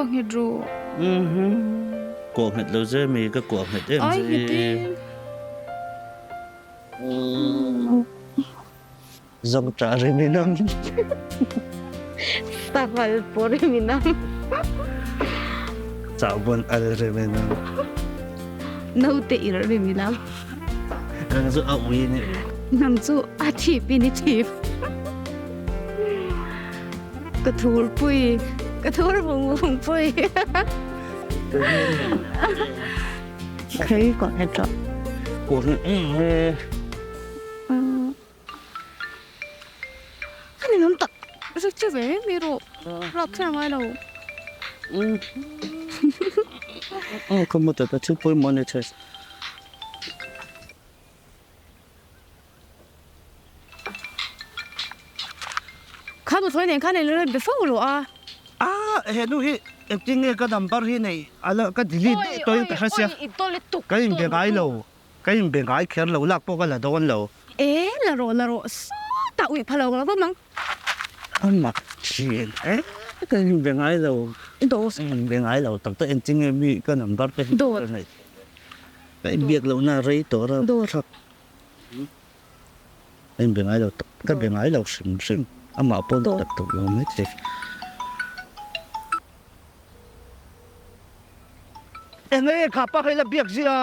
kuah nghet rawh. Mhm. Kuah nghet lo che mi ka kuah nghet em che. Ai nghet em. Zawng ṭah rim in ang. Safal pawh rim in ang. Chahbawn al rim in ang. Naute irh rim in ang. Nang chu a ui in i ui. Nang chu a thip in i thip. Ka thur pui, ka thur vung vung pui. Khei kuah nghet rawh. Kuah nghet em em. Ka ninawm tak zet che ve mi rawh rap kher a ngai lo. Aw ka mu ta thil pawimawh a ni thei. Kha muthawi nen khan eng be fo lo a. A henu hi engtin nge ka number hi nei a ka delete daih tawhin ka hre sia. Ka inbe ngai lo. Ka inbe ngai kher lo, lak pawh ka la dawn lo. E, la rawh, la rawh, sawtah uih pha lo ka lo va mang. A mak thin e, ka inbe ngai lo. Dawt. Ka inbe ngai lo tak tak, engtin nge mi ka number te hi Dawt. ka neih. Ka inbiak lohna a rei tawh reuh. Dawt. Ka inbe ngai lo tak, ka be ngai lo hrim hrim, amah pawh Dawt. tak tak lo mai thei. Enge kha pa kha ila biak zia?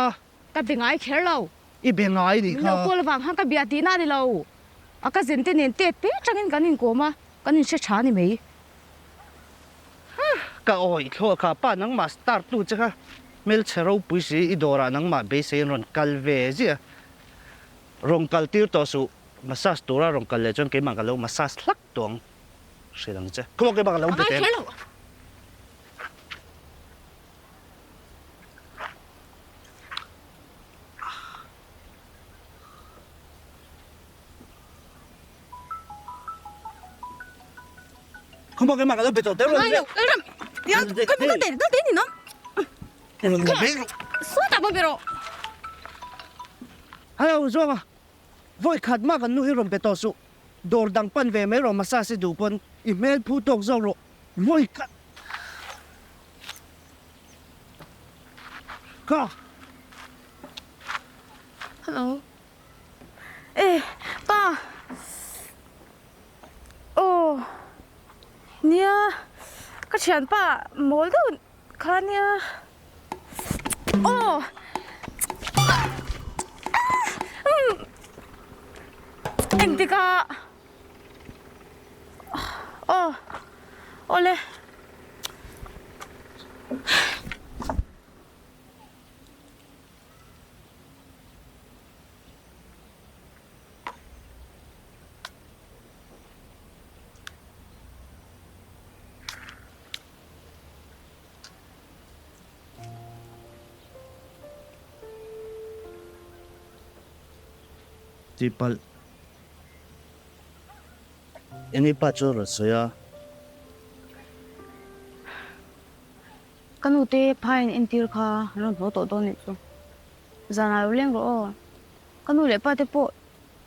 Ka be ngai kher lo. I be ngai nih kha. Min lo call avang khan ka bia tihna a ni lo. A cousin te nen tet te atangin kan inkawm a, kan inhre tha a ni mai. Huh! Ka awih thlawh kha pa nangmah star tu che kha hmelchhe ropui si i dawrah nangmah beiseiin rawn kal ve ziah. Rawn kal tir tawh suh, massage tura rawn kal leh chuan keimah ka lo massage hlak tawh ang. Hrilh ang che. Khaw keimah ka lo A be ngai teh. kher lo. Không bao cái mặt là bị tổ tế rồi. Hello Zuanga, vawi khat mah kan nu hi rawn be tawh suh. Dawr dang pan ve mai rawh massage i duh pawn i hmel phu tawk zawk rawh. Vawi khat. Ka. Hello. Eh, pa. Oh. Nia. Ka thian pa mawl deuh kha nia. Oh. Engtikah. Aw awle. Tihpalh. Eng i pa chu a rawn sawi a. Ka nu te phai in entir kha an rawn haw tawh dawn nih chu. Zanah lo leng rawh aw. Ka nu leh pa te pawh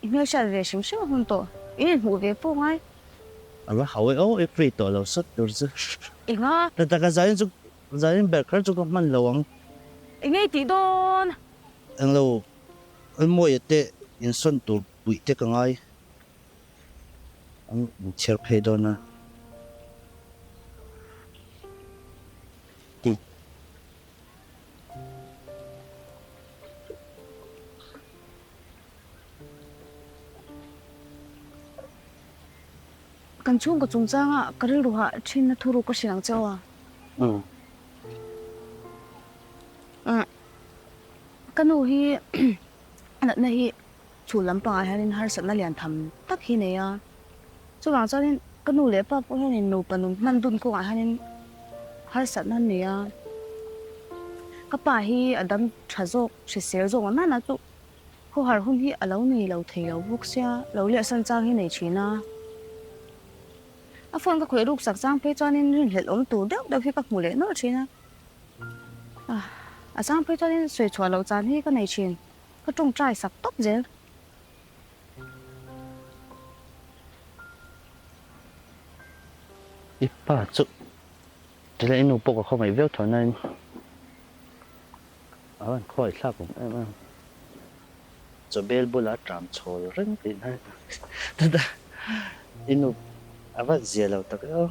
i hmelhriat ve hrim hrim a hun tawh. In inhmuh ve pawh ngai. A va hau e aw, i free tawh lo sawt tur chu. Enga? Ta taka zain chu zain ber kher chu ka hman lo ang. Enge i tih dawn? Englo, Almawia te insawn tur puih te ka ngai. An inchhiar phei dawn a. Ti. Kan chhungkaw chungchanga ka rilru hah thin a thuruk ka hrilh ang che aw a. Umm. Ka nu hi natna hi Chu lampangah hianin harsatna lian tham tak hi nei a, chuvang chuanin ka nu leh pa pawh hianin nupa nun hman dun kawngah hianin harsatna an nei a, ka pa hi a dam tha zawk hrisel zawk ang nana chu khawhar hun hi a lo nei lo thei lo bawk sia, lo lehsan chang hi nei thin a, a phone ka khawih ruk sak chang phei chuanin rinhlelh awm tur deuh deuh hi ka hmu leh nawlh thin a, a chang phei chuanin sawi chhuah loh chan hi ka nei thin. Ka tawngtai sak tawp zel. I pa chu Tile i nu pawh ka khawngaih viau tho nain a rawn khawngaih thlak awm em em. Chawbel bulah tram chhawl reng tih na chutah i nu a va zia lo tak e aw.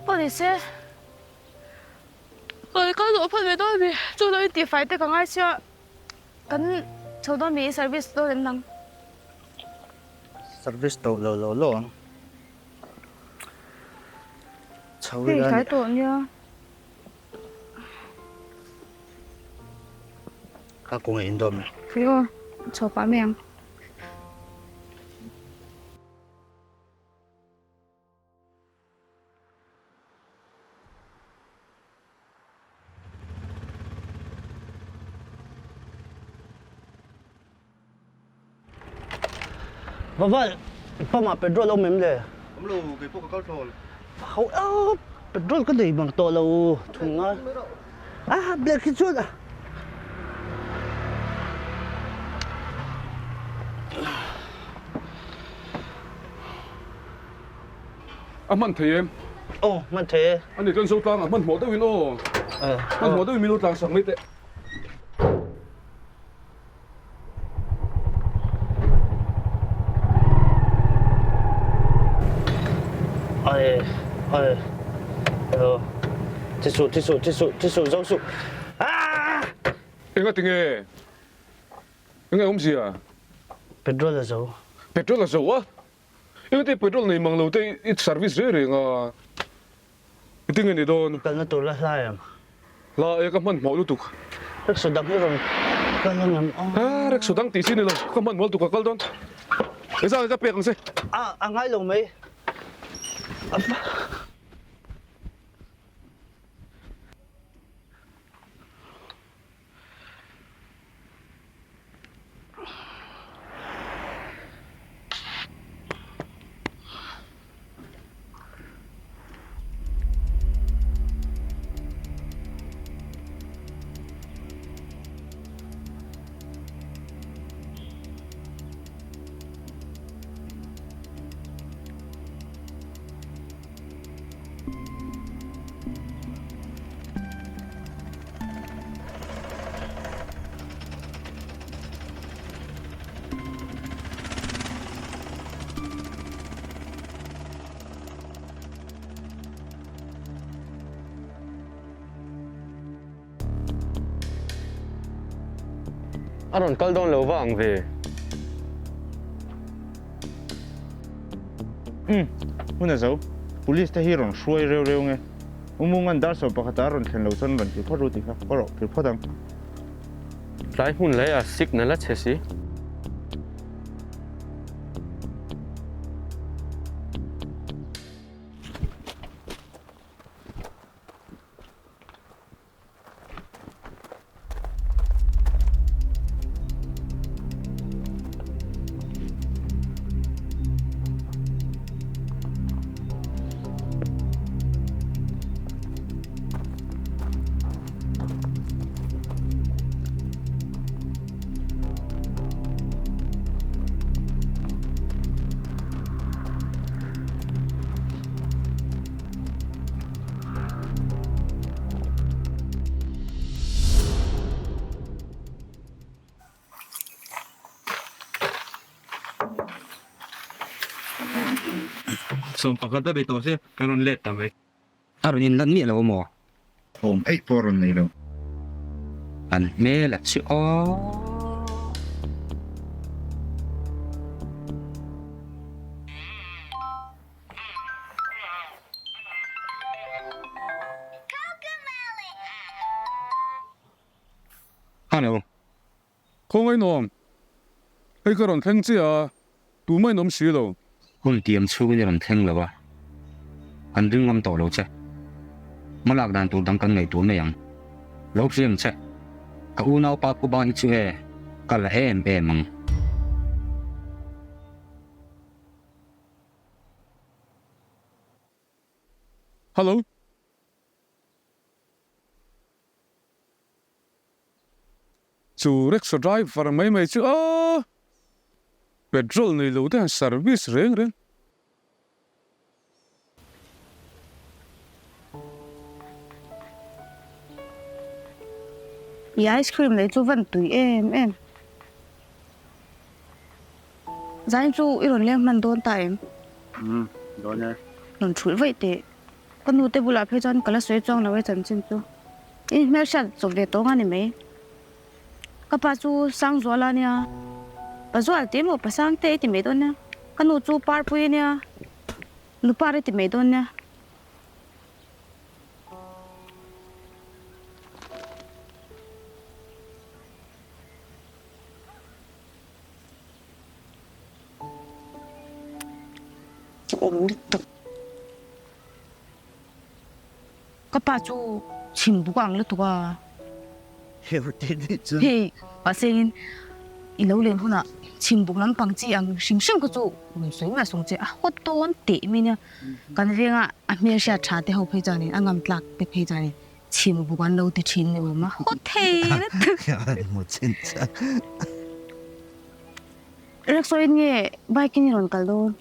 Pawh ni se Oi kal duh phawt ve dawn mi chu lo in tihfai te ka ngai sia kan chho dawn mi i service dawn em nang. Service tawh lo lo lo ang. Chho ila tlai tawh nia. Ka kawng a indawm e. Kei aw chho pah mai ang. Vaval, pump ah petrol a awm em le? Awm lo, kei pawh ka kal thlawn. Ho a, petrol ka nei bang tawh lo thung a. A, black hi chuan a. A hman thei em? Aw, hman thei e. A ni chuan Zotlang a hmanhmawh deuhin aw. Hmanhmawh deuhin min lo tlang sak mai teh. Ai, ai, hello. Thi suh, thi suh, thi suh, thi suh, zo suh. Ah! Enga tinge? Enga awmzia? Petrol a zo. Petrol a zo a? Engati petrol nei mang lo te i service reng reng a, engtin nge ni dawn? Kalna tur la hlai ang. Hla e ka hmanhmawh lutuk. Rickshaw dang hi rawn kal ang em aw? A rickshaw dang tih chi ni lo, ka hmanhmawh lutuk ka kal dawn. Engzah nge ka pek ang che? A a ngai lo mai. A rawn kal dawn lo va ang ve. Umm, hun a zo. Police te hi rawn hruai reu reu nge. U Mungan dar sawm pakhatah a rawn thlen lo chuan rawn thil phawt ru tih kha ka rawh thil phawt ang. Tlai hmun leh a signal a chhe si. Sawm pakhat a bei tawh se ka rawn let ta mai. A rawn inlan miah lo maw? Thawm eih pawh a rawn nei lo. An hmel a chi aw. Hello. Khawngaih nuam. Hei ka rawn thleng chiah a, tumah in awm si lo. Hun tiam chhungin i rawn thleng lo a, kan ring ngam tawh lo che. Hmalak dan tur dang kan ngaihtuah mai ang. Lo hriam che. Ka unaupa Pu Bang hi chu e, ka la em em ang. Hello. Chu rickshaw driver mai mai chu a petrol nei lo te han service reng reng. I ice cream lei chu van tui em em. Zain chu i rawn leng hman dawn ta em? Umm, dawn e. Rawn thulh vaih teh. Ka nu te bulah phei chuan ka la sawi chuang lo e chanchin chu. I hmelhriat chawp ve tawng a ni mai. Ka pa chu Sangzuala a nia, Pa Zual tih emaw Pa Sangte i ti mai dawn nia. Ka nu chu Parpui a nia, Nupar i ti mai dawn nia. Awm lutuk. Ka pa chu chhim buk ang lutuk a. Hei mahse in i lo len hunah chhim buk lampang chi ang hrim hrim kha chu rawn sawi mai sawng che a hawt dawn teh mai nia. Kan venga a hmelhriat tha te ho phei chuanin a ngam tlak te phei chuanin chhim buk an lo ti thin ni awm a hawt thei lutuk. Rickshaw in nge bike in i rawn kal dawn?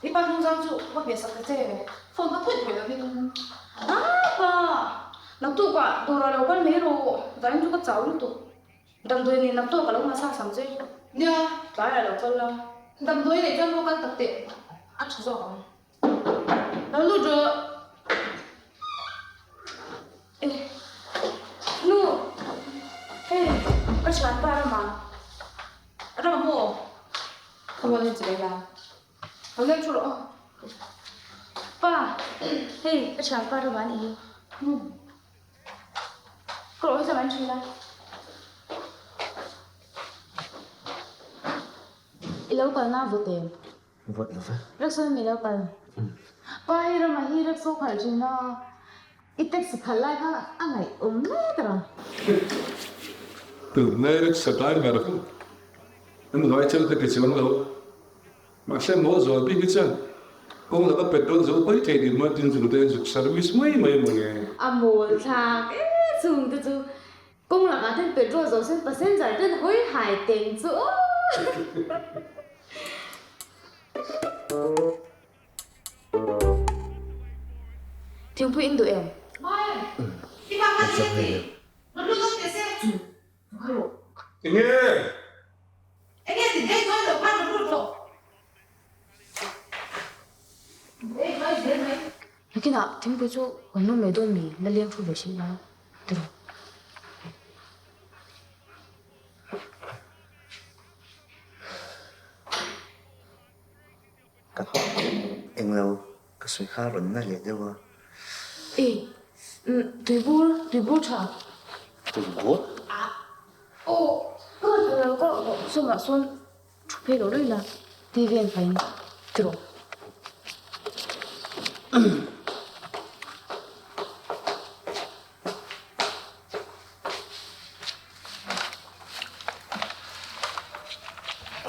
I pa hnungzang chu va hmeh sak ta che, phone kha phuih phuih lovin. Ah pa, naktuk ah dawrah lo kal mai rawh, vawiin chu ka chau lutuk. Damdawi nen naktuk ka lo massage ang che. Nia, tlaiah lo kal la. Damdawi neih chuan maw kal tak teh, a tha zawk ang. Lo lut rawh. E, nu, hei ka thianpa Rama, Rama maw? Ka mual in chilei la. Lo leng thu rawh aw. Pa, hei ka thianpa Rama a nih hi. Ka rawh hi tlem an ṭhin a. I lo kalna vawt em? Vawt lo ve. Rickshaw in mi lo kal. Pa hei Rama hi rickshaw khalh ṭhin a. I taxi khalh lai kha a ngaih awm mek a. Tunlai rickshaw driver chu an vai cheu ka ti chuang lo. Mahse maw zual bik hi chuan kawng laka petrol zo pai thei din hma tin zuk te zuk service mai mai maw nge. A mawl thlak e chung te chu kawng lakah ten petrol zo sen passenger ten hawi hai teng chu aw. Thingpui in duh em? Enge? Nakinah thingpui chu kan lum mai dawn mi la leng thu ve hrih la tiraw? Ka englo ka sawi kha rawn na leh deuh a. E, tuibur, tuibur tha. Tuibur? Aw, ka rawn thawh lo ka sawmah sawn thu phei lo rih la, TV an paih in tiraw.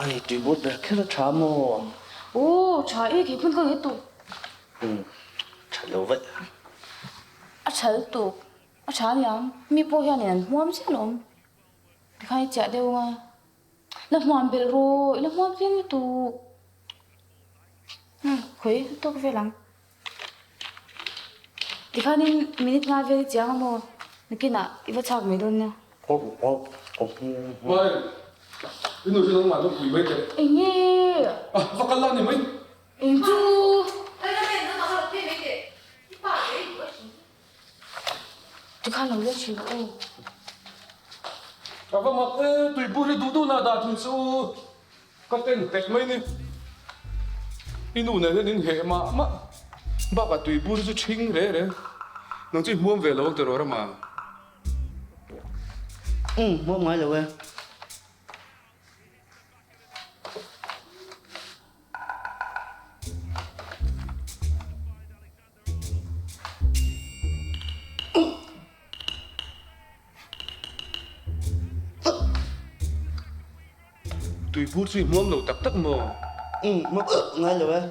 Ai tuibur ber kher a tha maw? Aw tha e kei pawn ka ngai tawp. Umm tha lo vaih. A tha lutuk a tha aniang mi pawh hianin an hmuam chiah alawm tikhan i chiah deuh anga la hmuam belh rawh i la hmuam chiang lutuk umm khawi tawk vel ang. Tikhanin minute nga vel i chiang a maw? Nakinah i va chhak mai dawn nia. Mai, i nu chu nangmah chu pui mai teh. Eng nge? A, va kal la ni mai. Eng chu? Tikhan lo let thin aw. A va mak e, tuipur hi duh duhna dah thin chu ka ten tek mai ni. I nu nen hian in heh mah mah. Bakah tuibur chu ṭhing reh reh. Nang chu i hmuam ve lo ang tiraw Rama? Umm, hmuam ngai lo e. Tuibur chu i hmuam lo tak tak maw? Umm, hmuam ngai lo e.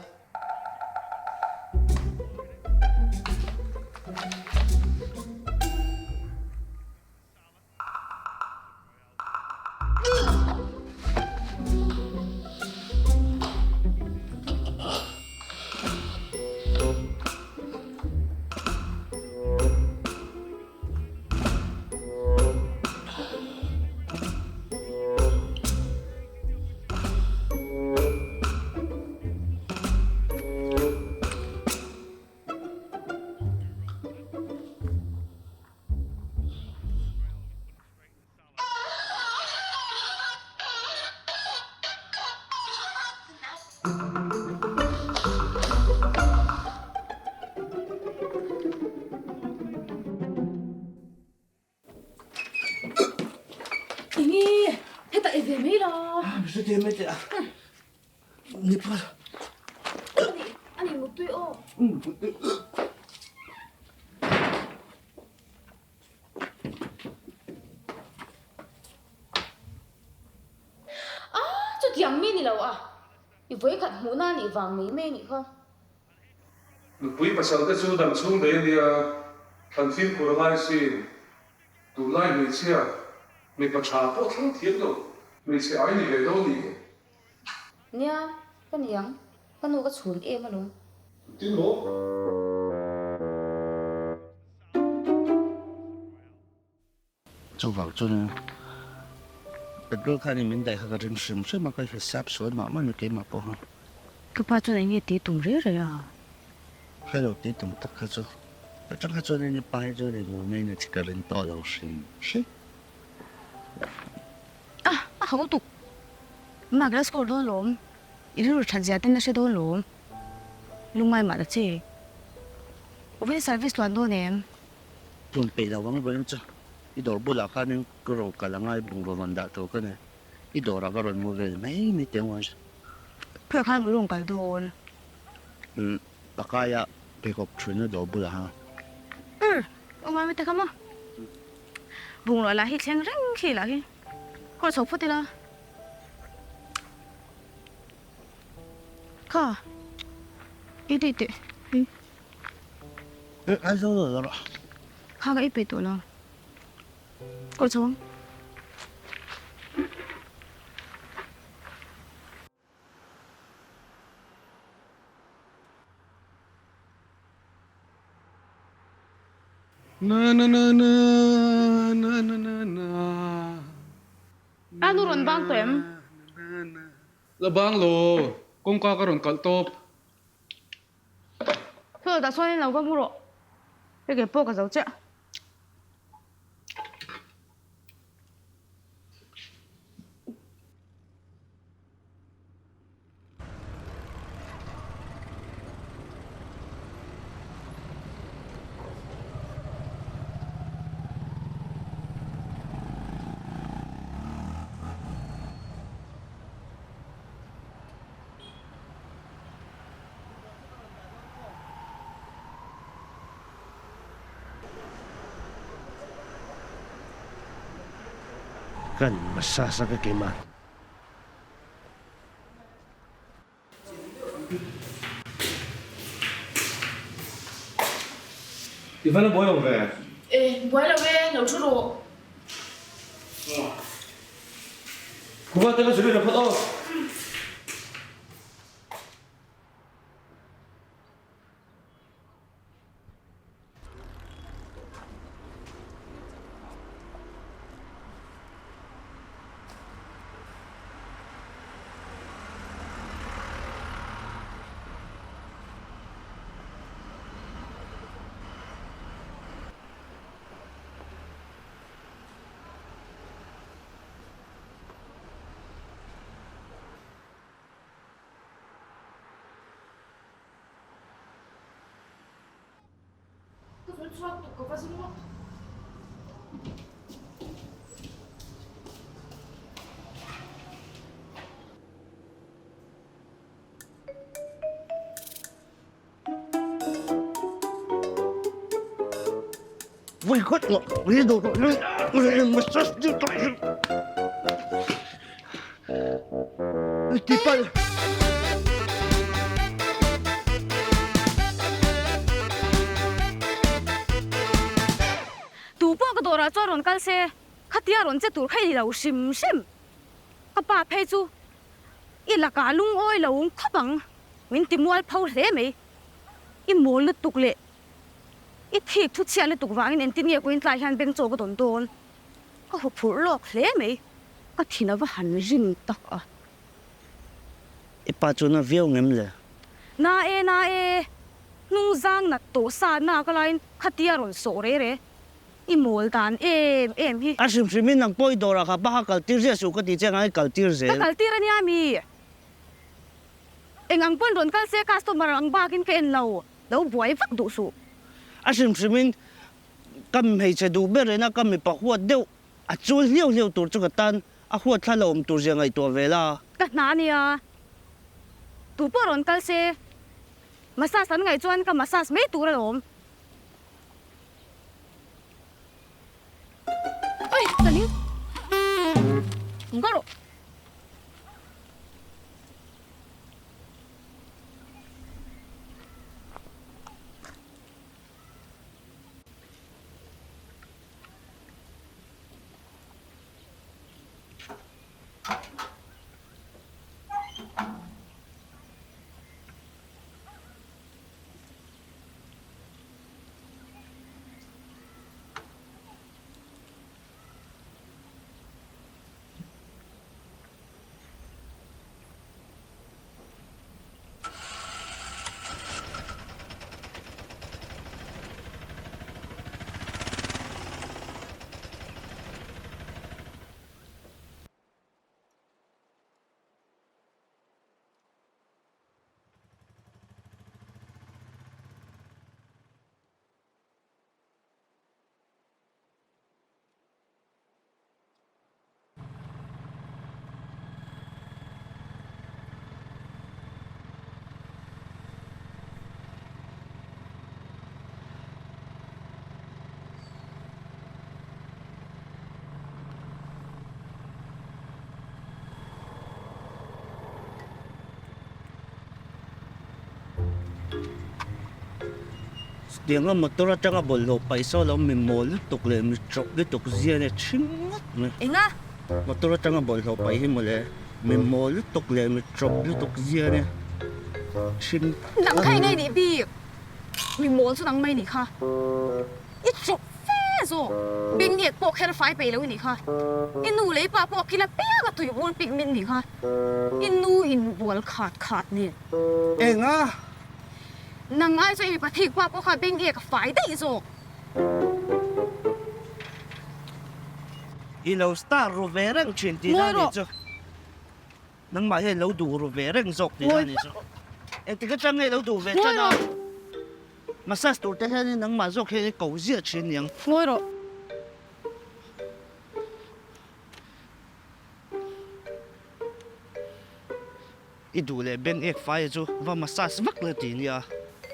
Enge hetah i ve mai la. Hre thei mai teh a. Ni phal. Ani mutui aw. A chutiang mi ni lo a. I vawikhat hmuhna a nih vang mai mai a nih kha. Nupui pasal te chu dam chhung daih a nia, thlan fimkhur a ngai sin. Tunlai hmeichhia, mipa tha pawh thlang thiam lo, hmeichhe ai ni ve dawn ni. Nia, ka ni ang. Ka nu ka chhun em alawm. Tin maw? Chuvang chuan petrol khan in min daih kha ka ring hrim hrim a, ka hisap sual mah mah ni keimah pawh khan. Ka pa chuan eng nge tih tum reng reng a? Hre lo tih tum tak kha chu atang kha chuan in pa hi chuan in hmuh mai na chi ka ring tawh lo hrim hrim. A, a ho tuk. Mah ka la score dawn lawm. I rilru that zia ten a hre dawn lawm. Lungngai mah ta che. Awin service tluan dawn em? Tluan peih lo ang vawiin chu. I dawr bulah khanin ka rawn kal angai bungraw rawn dah tur ka nei. I dawrah ka rawn mu vel mai mai teh ang. Phawih khan ka rawn kal dawn. Umm, pakaia pheikhawk thuina dawr bulah ha. Umm, awm mai ta kha maw. Bungraw lah hi thleng reng khi lah hi. Khaw chho phawt ila. Kha, i tih teh. Ai zo lo rawh. Kha ka i pe tawh lo. Kawr chho ang. Na na na na na na na na. A nu rawn bang tawh em? La bang lo, kawngka ka rawn kalh tawp. Thil dah chuan in lo va mu rawh. Hei kei pawh ka zo chiah. Kan massage a ka kem a. I va la buai lo ve? E, buai lo e, lo thu rawh. Khuva te ka zui lo phawt aw. chhuak tuk ka va zum a. Tu pawh ka dawrah chuan rawn kal se, khatia rawn che tur kha i ni lo hrim hrim. Ka pa phei chu i lakah lungawi lo khawp ang, min ti mual pho hle mai. I mawl lutuk leh i thik thu chhiat lutuk vangin engtin nge kuin tlai hian beng chaw ka dawn dawn? Ka hu phurh lawk hle mai. Ka thin a va han rim tak a. I pa chu na viau ngem le? Na e, na e, hnung zang nat tawh sa nak alaiin khatia rawn sawh re re. I mawl dan em em hi. A hrim hrimin nang pawh i dawrah kha pa kha kal tir ziah suh ka ti che ngai kal tir zel. Ka kal tir ania mi? Eng ang pawn rawn kal se customer ang bakin ka en lo, lo buai vak duh suh. A hrim hrimin ka hmeichhe duh ber ina ka mipa huat deuh a chul hliau hliau tur chu ka tan a huat thla lo awm tur zia ngaihtuah ve la. Ka hna ania, tu pawh rawn kal se massage an ngaih chuan ka massage mai tur alawm. Oi, ka ning. Kum ka rawh. Tianga motor atanga bawlhhlawh paih saw lo mi mawl lutuk leh mi chawp lutuk zia nia thin ngawt mai. Enga? Motor atanga bawlhhlawh paih hi mawle mi mawl lutuk leh mi chawp lutuk zia nia thin. Nang kha eng nge nih bik? Mi mawl chu nang mai nih kha. I chawp fe zawk. Beng ek pawh kher fai peih lo i nih kha. I nu leh i pa pawh kil apianga tui vur pik min nih kha. I nu in bual khat khat nen. Enga? Nang ai chuan i mipa thik pa pawh kha beng ek a fai daih zawk. I lo star ru ve reng thin tih na nih chu. Nangmah hian lo duh ru ve reng zawk tih na nih chu. Engtik atang nge lo duh ve tan a? Massage tur te hian nangmah zawk hian i ko ziah thin niang. Ngawi rawh. I duh leh beng ek fai chu va massage vak la ti nia.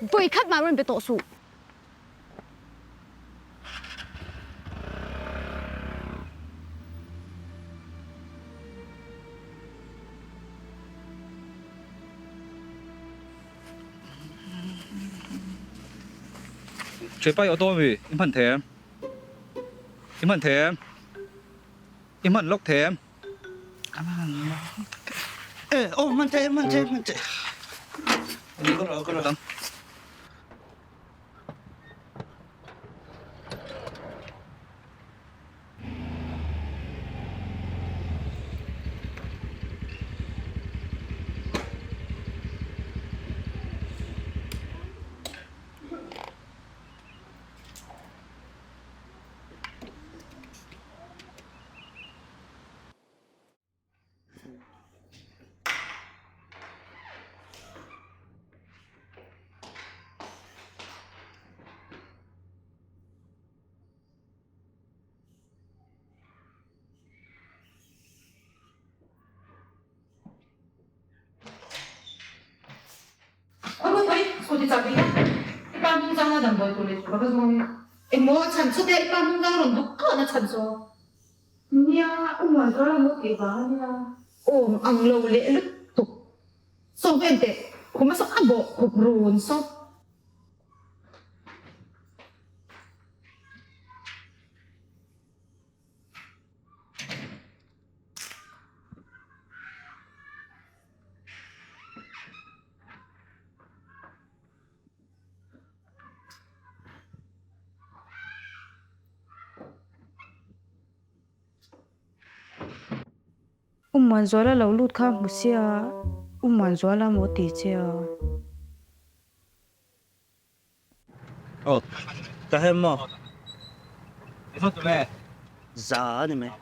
Vawi khat mah rawn be tawh suh. Ṭhepai auto mi i hman thei em? I hman thei em? I hman lawk thei em? E aw hman thei hman thei hman thei. Ka rawh. chabi kha i pa hnung zanga damdawi tur lei tur ka va zawng e. Engmaw a chhan chu te i pa hnung zang rawn duk thlawhna chhan chu. Nia, u Muanzuala maw tih vang a nia. Awm ang lo leh lutuk. Saw vel teh, khuma saw a bawh khup run saw. U Muanzuala lo lut kha hmu sia, U Muanzuala maw ti che a. Aw, ka hem maw? Za a ni mai.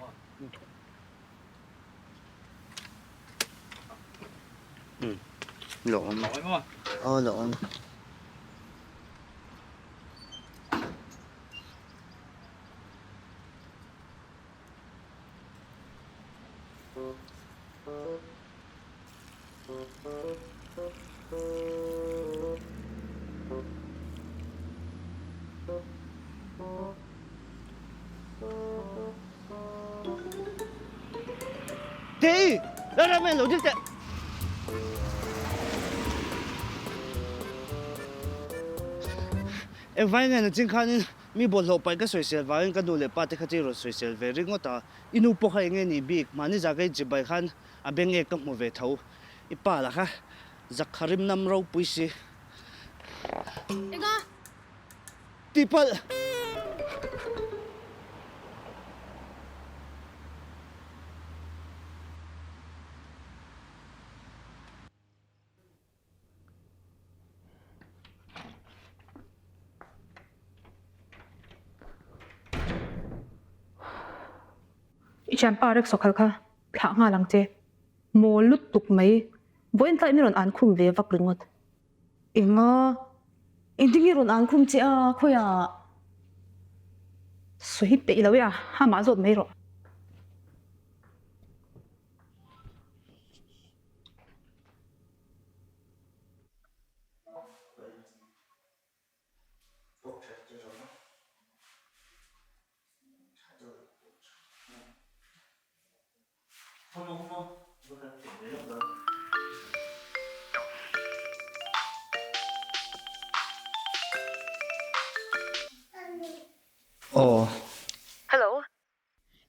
Lawm. Aw lawm. Tei! Lalrama lo dil teh! Engvangin nge nachin khanin mi bawlhhlawh paih ka sawisel vangin ka nu leh pa te kha chu i rawn sawisel ve ringawt a, i nu pawh kha enge ni bik, mahni zah ka inchibai khan a beng ek ka hmu ve tho, i pa lah kha zakharim nam ropui si. Enga? Tihpalh! I thianpa rek sawkhal kha thlah nghal ang che. Mawl lutuk mai. Vawiin tlai mi rawn an khum ve vak ringawt. Enga? Engtin nge rawn an khum che a, khawiah? Sawi peih lo e a, amah zawt mai rawh. Aw. Hello.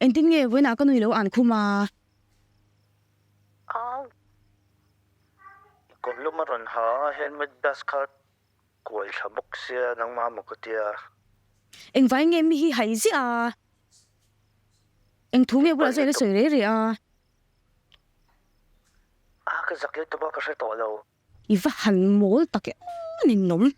Engtin nge vawiinah ka nui lo an khum a? Au. Kawm lum a rawn ha a, helmet dust kha kuai thla bawk sia nangmah maw ka tia. Engvai nge mi hi hai ziah a? Eng thu nge bulah chuan i la sawi rei rei a? A ka zak lutuk a ka hre tawh lo. I va han mawl tak e aw ninawm.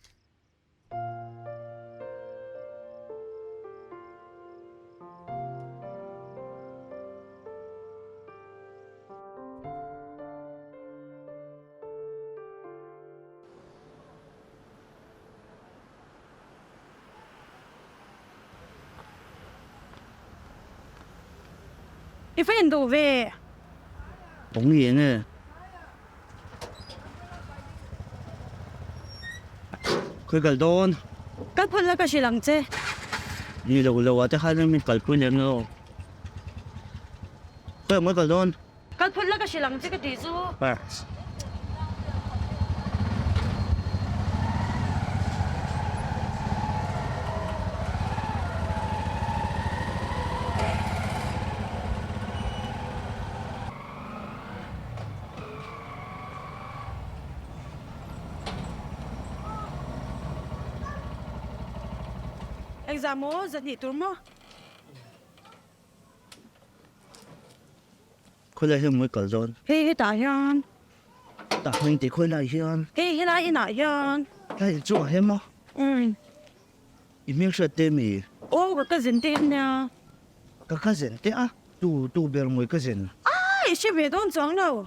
I va en duh ve? Awng i eng e? Khawi kal dawn? Kal phawt la ka hrilh ang che. Ni lo lo ah te khan min kalpui lem lo. Khawi ang mawi kal dawn? Kal phawt la ka hrilh ang che ka tih chu. Engzah maw zahnih tur maw? Khawilai hian mawi kal dawn? Hei hetah hian. Tah hming tih khawilai hian? Hei helai inah hian. Helai in chungah hian maw? Umm. I hming hriat te mi? Aw ka cousin te ania. Ka cousin te a? Tu tu ber mawi cousin? Ai i hre ve dawn chuang lo.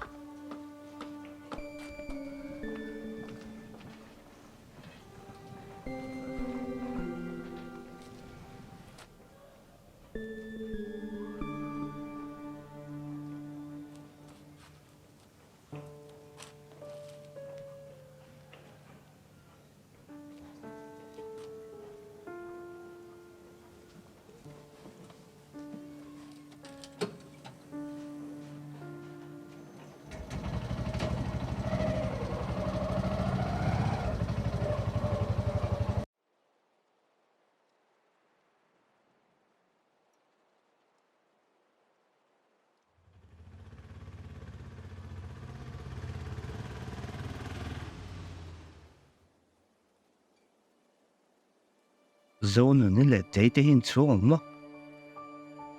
Zonuni leh Tei te hi inchhung ang maw?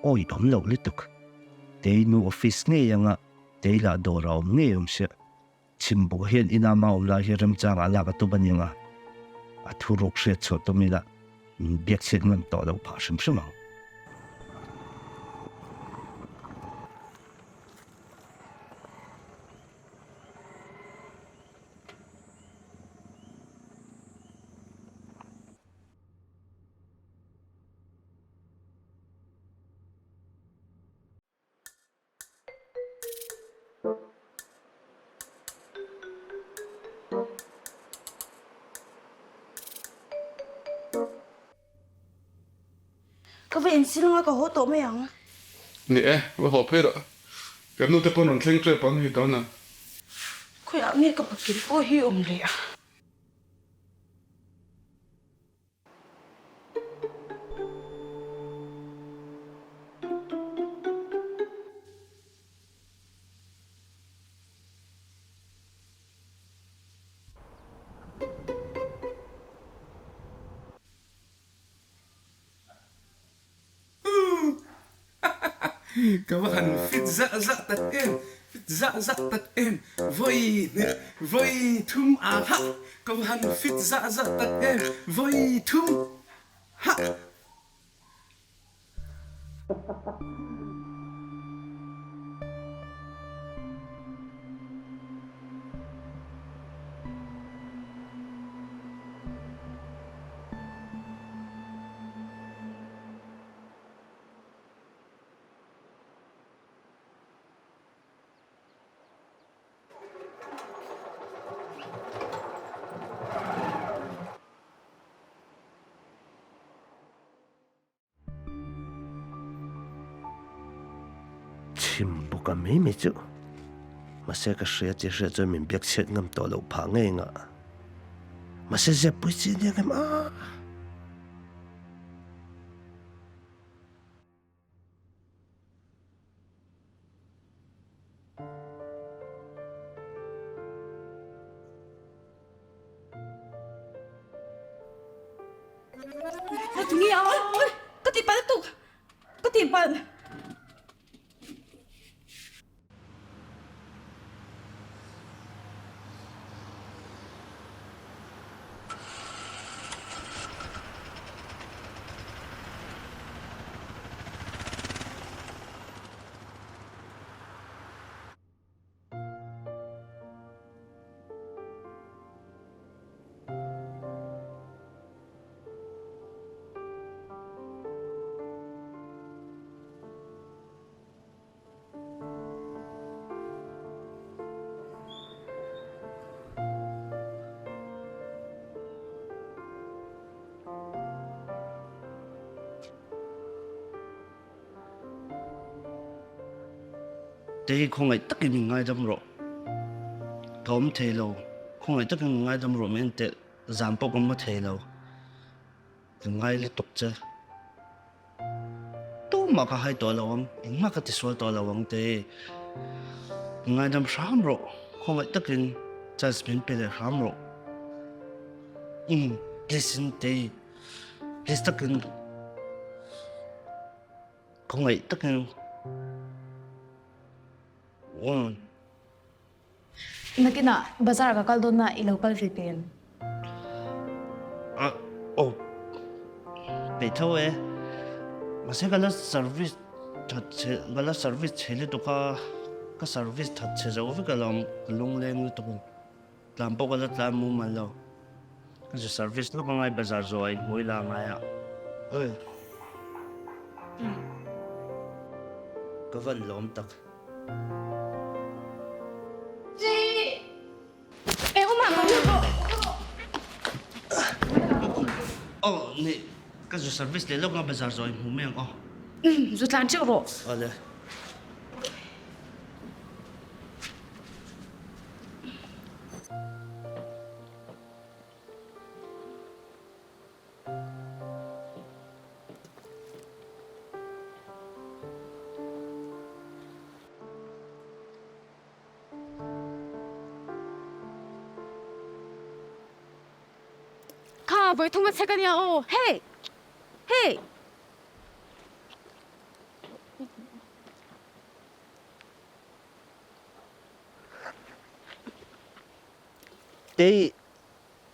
Awi awm loh lutuk. Tei nu office ngei anga Tei lah dawr a awm ngei awm sia. Chhimbuh hian ina ma awm lai hi remchangah lak a tum a nia. A thuruk hriat chhuah tum ila min biak chhiat ngam tawh loh phah hrim hrim ang. Ka va insil anga ka haw tawh mai ang. Ni e, va haw phei rawh. Kan nute pawn rawn thleng ṭep ang hei dawn a. Khawiah nge ka pakil pawh hi awm leh a. Ka va han fit zah zah tak em, fit zah zah tak em, vawi hnih, vawi thum a hah, ka va han fit zah zah tak em, vawi thum hah. Chhim bawk a mai mai chu. Mahse ka hria che hria chuan min biak chhiat ngam tawh loh phah ngei ngah. Mahse zep pui chi nia ngem a. Ka tihpalh tuk! Ka tihpalh! Te hi khawngaih takin min ngaidam rawh. Ka awm thei lo. Khawngaih takin min ngaidam rawh min teh zan pawh ka mu thei lo. Ka ngai lutuk che. Tumah ka hai tawh lo ang, engmah ka tisual tawh lo ang te hi. Ka ngaidam hram rawh, khawngaih takin chance min pe leh hram rawh. Umm, please in te hi, please takin, khawngaih takin. Umm. Nakinah bazar ka kal dawn a i lo kal ve pen. Ah aw peih tho e. Mahse ka la service that che ka la service che lutuk a, ka service that che zo vek alawm ka lungleng lutuk ang. Tlan pawh ka la tlan mumal lo. Ka zu service lawk angai bazar zawh ah inhmui la angai a. Oi. Ka van lawm tak. Aw ni ka zu service leh lawk nga bazar zawh in hmu mai ang aw. Zu tlan teuh rawh. Awle. Kha vawi thum a chek a nia aw. Hey! Hey! Tei,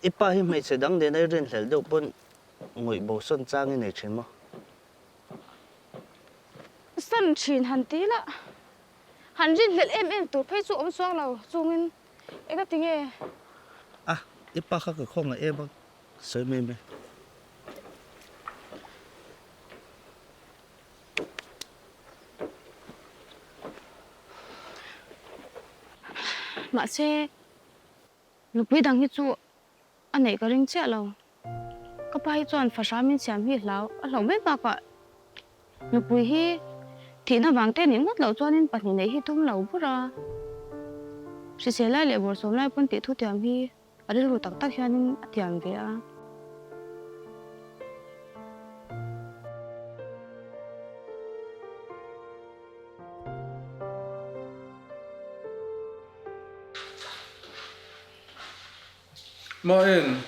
i pa hi hmeichhe dang nena i rinhlelh deuh pawn ngawih bo sawn chang i nei thin maw? Sawn thin han ti la, han rinhlelh em em tur phei chu awm chuang lo chungin enga ti nge? A, i pa kha ka khawngaih em a, sawi mai mai. Mahse, nupui dang hi chu a neih ka ring chiah lo. Ka pa hi chuan fahram in siam hi hlau a hlauh mai bakah nupui hi thihna vang te nih ngawt loh chuanin pahnih neih hi tum lo bur a. Hrisel lai leh bawrhsawm lai pawn tih thutiam hi A rilru tak tak hianin a tiam ve a. Ma en,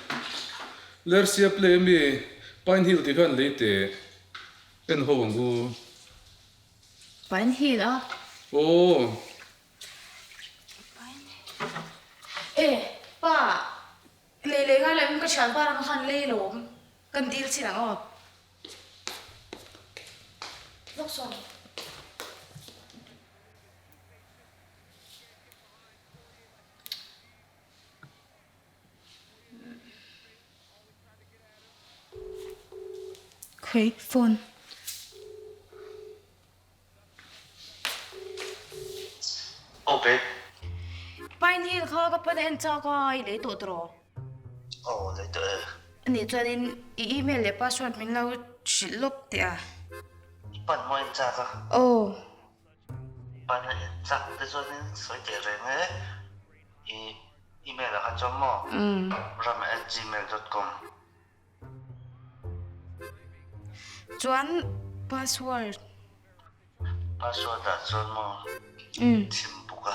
Lersia play ami Pine Hill tih khan lei teh en ho ang u. Pine Hill a? Aw. E, pa, lei lei ngai loin ka thian pa ram khan lei lo awm, kan dil chin ang aw. Lawk sawn. Khawi phone. Aw babe. Pine Hill kha ka pan a en chak a, i lei tawh tawh. Aw lei tawh e. Anih chuanin i email leh password min lo hrilh lawk teh a. I pan maw en chak a? Aw. Pan a en chak te chuanin sawi teh reng e. I email ah khan chuan maw? Rama@gmail.com. Chuan password. Password ah chuan maw chim buk a.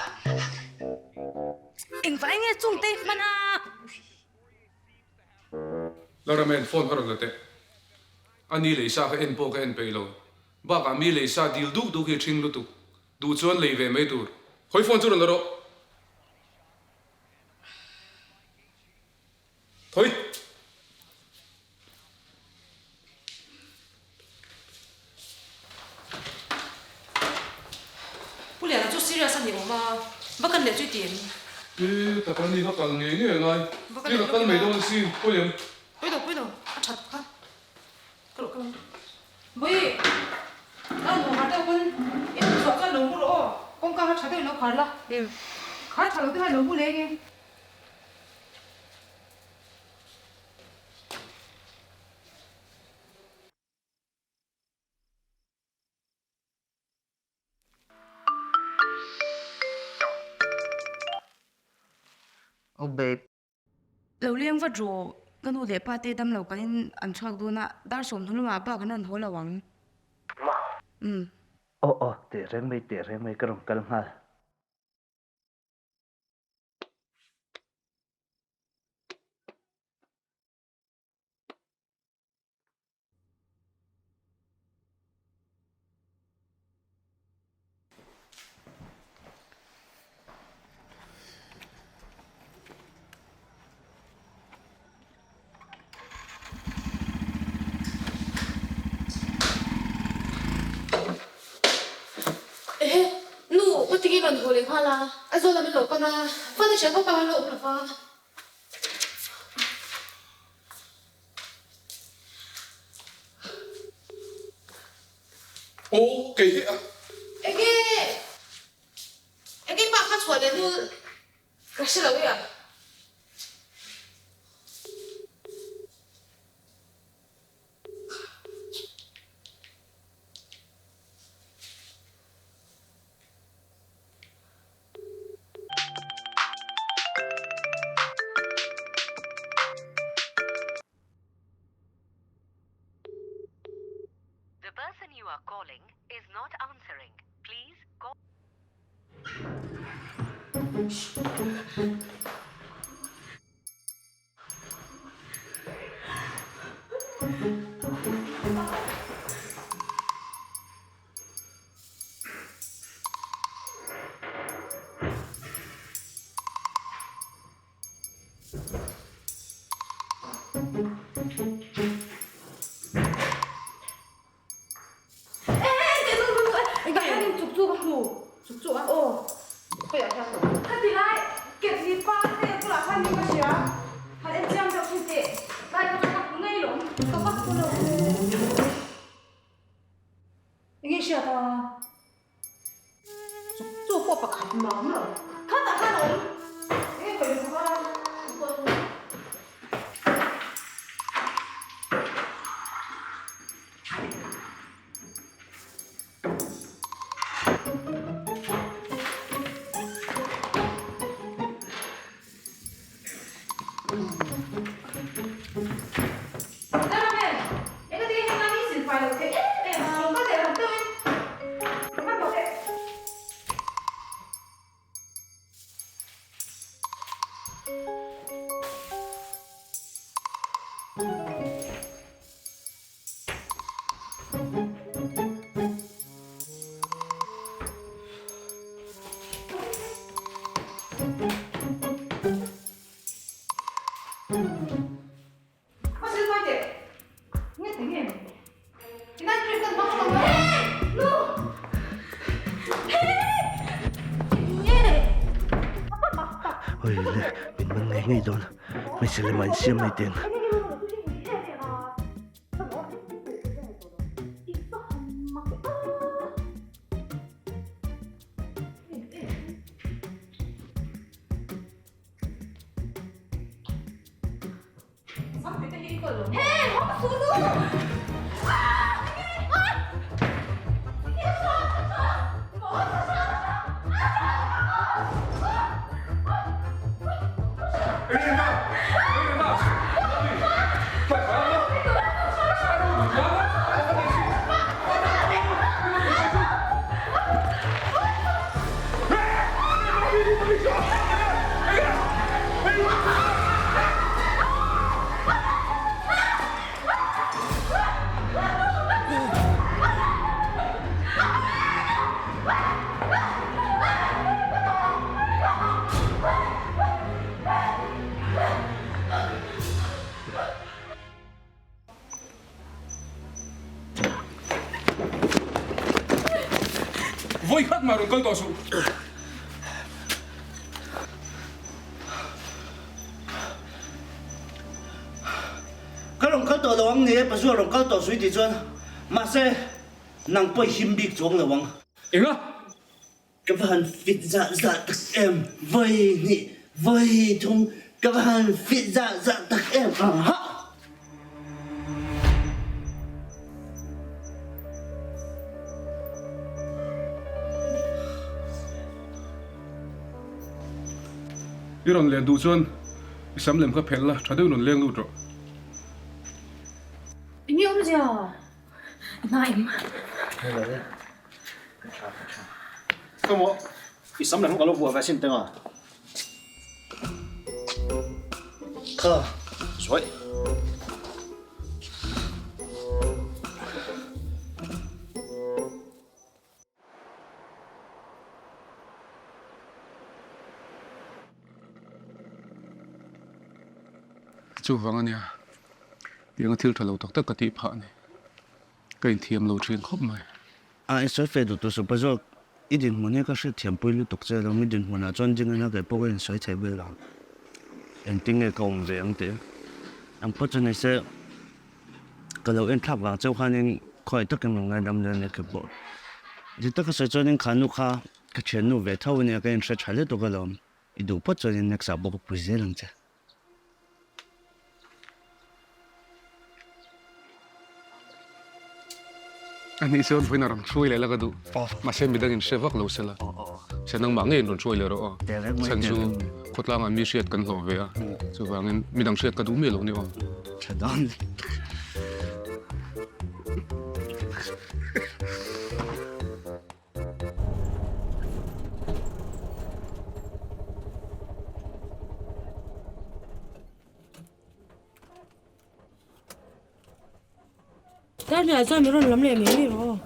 Engvah enge chung te hman a. Laramen phone ka rawn la teh. A ni lei sa kha en pawh ka en peih lo. Bakah mi lei sa dil duk duk hi a ṭhing lutuk. Duh chuan lei ve mai tur. Hawi phone chu rawn la rawh. Thawi! Pu Liana chu serious a ni awm a, va kan leh chu i ti em? Pi taka ni ka kal ngei ngei angai. Pi ka kal mai dawn a si, pawi em? Pawi lo, pawi lo, a that kha. Ka rawh ka lam. Bawi, ka han haw har deuh pawn i hmu chhuah chuan lo mu rawh aw, kawngka kha tha deuhin lo khar la. Khar tha lo te khan lo mu leng e. Oh babe. Lo leng vat rawh, ka nu leh pa te damlo kalin an chhuak dawn a, dar 30 lamah bak an rawn haw lo ang. Ma. Umm. Aw aw, teh reng mai teh reng mai ka rawn kal nghal. Ehe, nu, ka ti nge rawn haw leh nghal a, Aizawl lam in lo pan a, fate thian ho pawh an lo awm lo va. Aw, kei hi a. Enge, enge pa kha chhuah leh nu ka hre lo e a. The person you are calling is not answering. Please call. Chuk chu a. Aw. Khawiah hian lo. Khati lai ketli pa te bulah khan ni ka hria. Han en chiang deuh thin teh. Tlai kha ka hmu ngei lo. Ka vak chu lo. Enge i hriat a? Chuk chu pawh pakhat mah awm lo. Khatah khan a awm. Enge khawi hmu kha? Oi le, min man ngei ngei dawn. Hmeichhe lema insiam mai teng. Vawi khat mah rawn kal tawh suh. Ka rawn kal tawh lo ang ni e, Pazu a rawn kal tawh suih tih chuan mahse nang pawh i him bik chuang lo ang. Enga? Ka va han fit zah zah tak em, vawi hnih, vawi thum, ka va han fit zah zah tak em, aha! I rawn leh duh chuan i sam lem kha phelh la, tha deuhin rawn leng lut rawh. Enge awmzia? Hna em? Ka maw i sam leh hmang ka lo vuah ve sin teng a. Kha. Sawi. Chuvang ania tianga thil tha lo tak tak ka tih phah a ni. Ka inthiam lo thin khawp mai. A, i sawi fe duh tur supa zawk. I dinhmun hi ka hriatthiampui lutuk che lo. Mi dinhmunah chuan ding ina kei pawh ka insawi thei vel ang. Engtin nge ka awm ve ang tih ang pawh chu ni se, ka lo enthlak vang chauh khanin khawi takin rawn ngaidam dawn nia kei pawh. Dik taka sawi chuanin kha nu kha ka thiannu ve tho ania ka inhre tha lutuk alawm. I duh phawt chuanin next ah pawh ka pui zel ang che. A nih chuan vawiin a rawn hruai leh la ka duh. Mahse midang in hre vak lo sela. Se nangmah ngei in rawn hruai leh rawh aw. Chhan chu khawtlangah mi hriat kan hlawh ve a. Chuvangin midang hriat ka duh miah lo ni aw. Tha dawn. Dar hniah chuan min rawn lam leh ngei ngei rawh aw.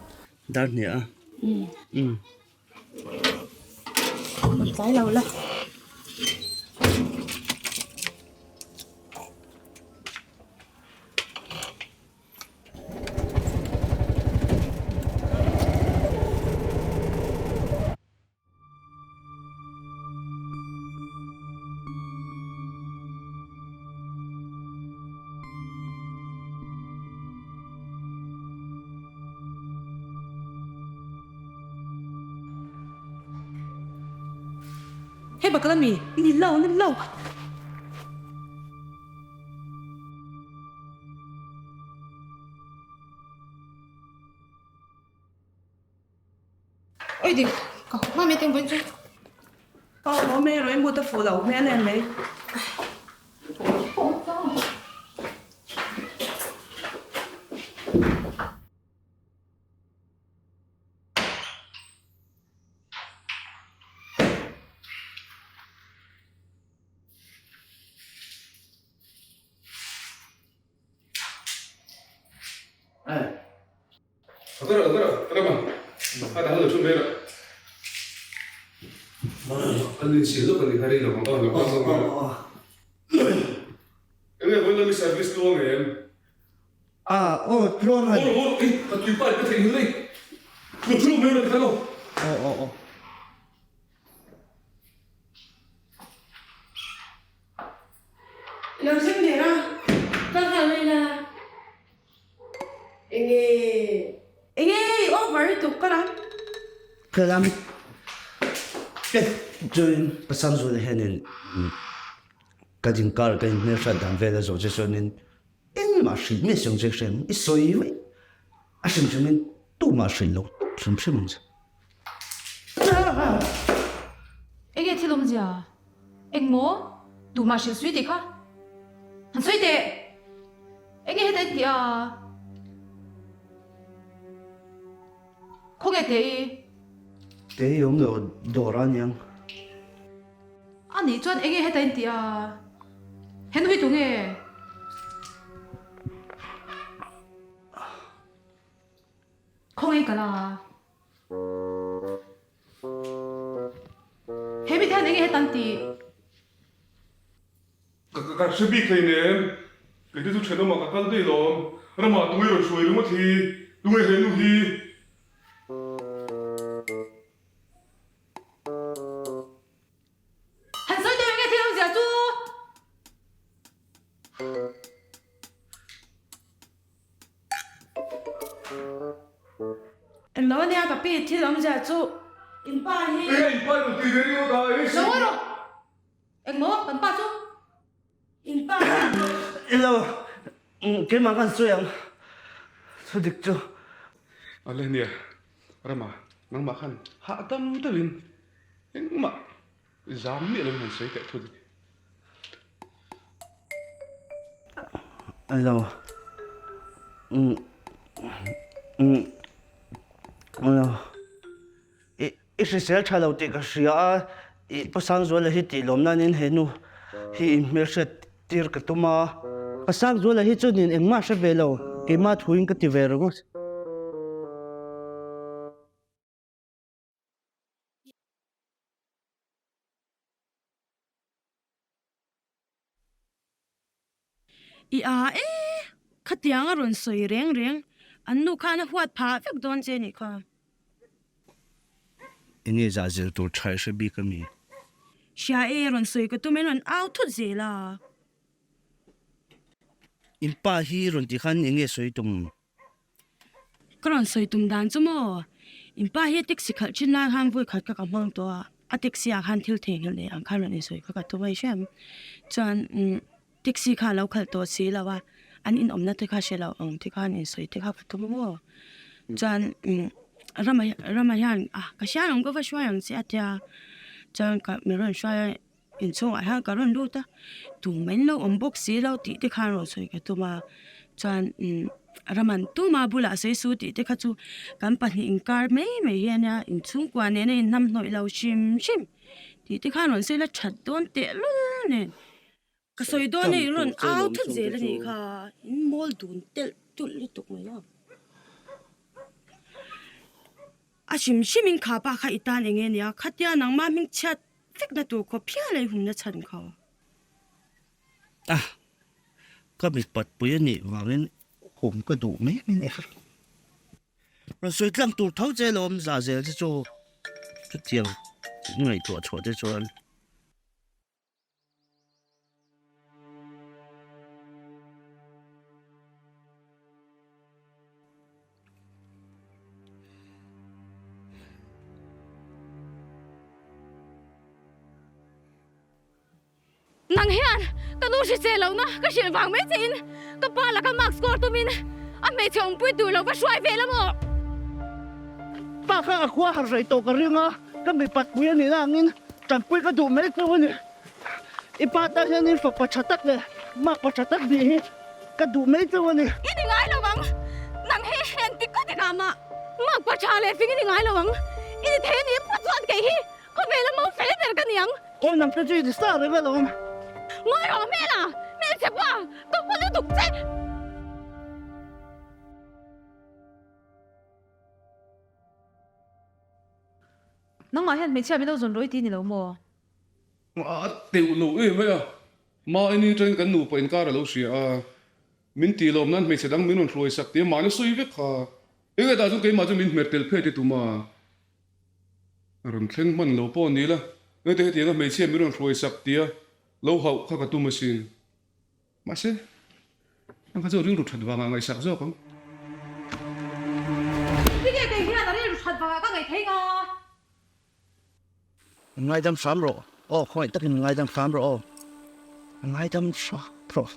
Dar hniah a? Umm. Umm. Rawn tlai lo la. Hei bakal ami? Ni lo, ni lo. Oi dik, ka hmu hma mai teng vawiin chu. Aw awm e, rawi mut a fuh loh hmel em mai. Lo thleng der a, kal nghal mai la. Enge? Enge i over lutuk ka lam. Ka lam chuan pasal zuala hianin ka dinkar ka inhmelhriat dan vel a zawh che chuanin engmah hrilh miah si ang che hre ang i sawi mai a hrim hrimin tumah hrilh lo tawp hrim hrim ang che. Enge thil awmzia? Engmaw? Tumah hrilh sui tih kha han sawi teh! Enge heta i tih a? Khawnge teh i? Teh i awm lo dawr a niang. A nih chuan enge heta in tih a? Henu hi tunge? Khawnge i kal a? He mite hian enge heta an tih? Ka hre bik hlei nen, kei te chu thenawmah ka kal daih lawm. Ramah tunge rawn hruai ringawt hi, tunge he nu hi? Han sawi deuh enge thil awmzia chu? Englo ania ka pi thil awmzia chu in pa hi. Enge in pa rawn tui ve ringawt a, enge Lo rawh. Engmaw kan pa chu? In pa hi. Ilo keimah khan sawi ang thu dik chu. Ale nia Rama nangmah khan hahdam deuhin engmah zam miah loin han sawi teh thu dik. Alo alo i i hrisel tha lo tih ka hria a i Pu Sangzuala hi tih lawm nanin he nu hi in hmelhriat tir ka tum a Pu Sangzuala hi chuanin engmah hre ve lo keimah thuin ka ti ve ringawt. I a e! Khatiang a rawn sawi reng reng, an nu khan a huat phah vek dawn che nih kha. Enge zah zel tur tha i hre bik a mi? Hria e, rawn sawi ka tum in rawn au thut zel a. In pa hi rawn ti khan enge sawi tum? Ka rawn sawi tum dan chu maw, in pa hi a taxi khalh thin lai khan vawi khat kha ka hmang tawh a, a taxi ah khan thil theihnghilh nei ang khan rawn insawi kha ka tum a i hriam. Chuan umm taxi kha a lo khalh tawh si lo a, an inawmna te kha hre lo ang te khan insawi te kha ka tum a maw. Chuan umm Rama Rama hian ah ka hria ang ka va hruai ang che a tia, chuan ka mi rawn hruai a Inchhungah hian ka rawn lut a, tumah in lo awm bawk si lo tih te khan rawn sawi ka tum a, chuan umm Raman tuma bulah sawi su tih te kha chu kan pahnih inkar mai mai hi a nia, inchhungkua nena inhnamhnawih lo hrim hrim tih te khan rawn sawi la that dawn tehlul nen ka sawi dawn hei rawn au thut zel a nih kha, in mawl dun telh tulh lutuk mai a. A hrim hrimin kha pa kha i tan eng nge nia, khatia nangmah hming chhiat Vekna tur khawp hial a i humna chhan kha. A, ka mipat pui a nih vangin hum ka duh mai mai a ni. Rawn sawi tlang tur tho che lawm za zel che chu chutiang ngaihtuah chhuah te chuan. Nang hian ka nu hrisel lohna ka hrilh vang mai che in ka pa laka mark score tumin a hmeichhe awmpui tur lo va hruai ve la maw? Pa kha a khua har rei tawh ka ring a, ka mipat pui a nihna angin tanpui ka duh mai chauh a ni. I pa tan hianin fapa tha tak leh makpa tha tak nih hi ka duh mai chauh a ni. I ni ngai lo ang, nang hi engtik ka tikah mah makpa tha leh fing i ni ngai lo ang. I ni thei a nih phawt chuan kei hi khawvela mo fel ber ka ni ang. Aw nang te chu i ni sa reng alawm. Ngawi rawh hmela, hmelchhe pa, ka hmu lutuk che. Nangmah hian hmeichhia min lo zawn rawih ti ni lo maw? A teuh lo em mai a, mahni atangin kan nupa inkar a lo hria a, min tih lawm nan hmeichhe dang min rawn hruai sak tia mahni sawi vek kha. Enge tah chuan keimah chu min hmer tel phei ti tum a, rawn thleng hman lo pawh ni la, engte hetianga hmeichhia min rawn hruai sak tia lo hauh kha ka tum asin. Mahse, ang kha chu rilru that vangah ngaihsak zawk ang. Tinge kei hian a rilru that vangah ka ngaih thei nga? Ngaidam hram rawh aw, khawngaih takin ngaidam hram rawh aw, ngaidam hram rawh.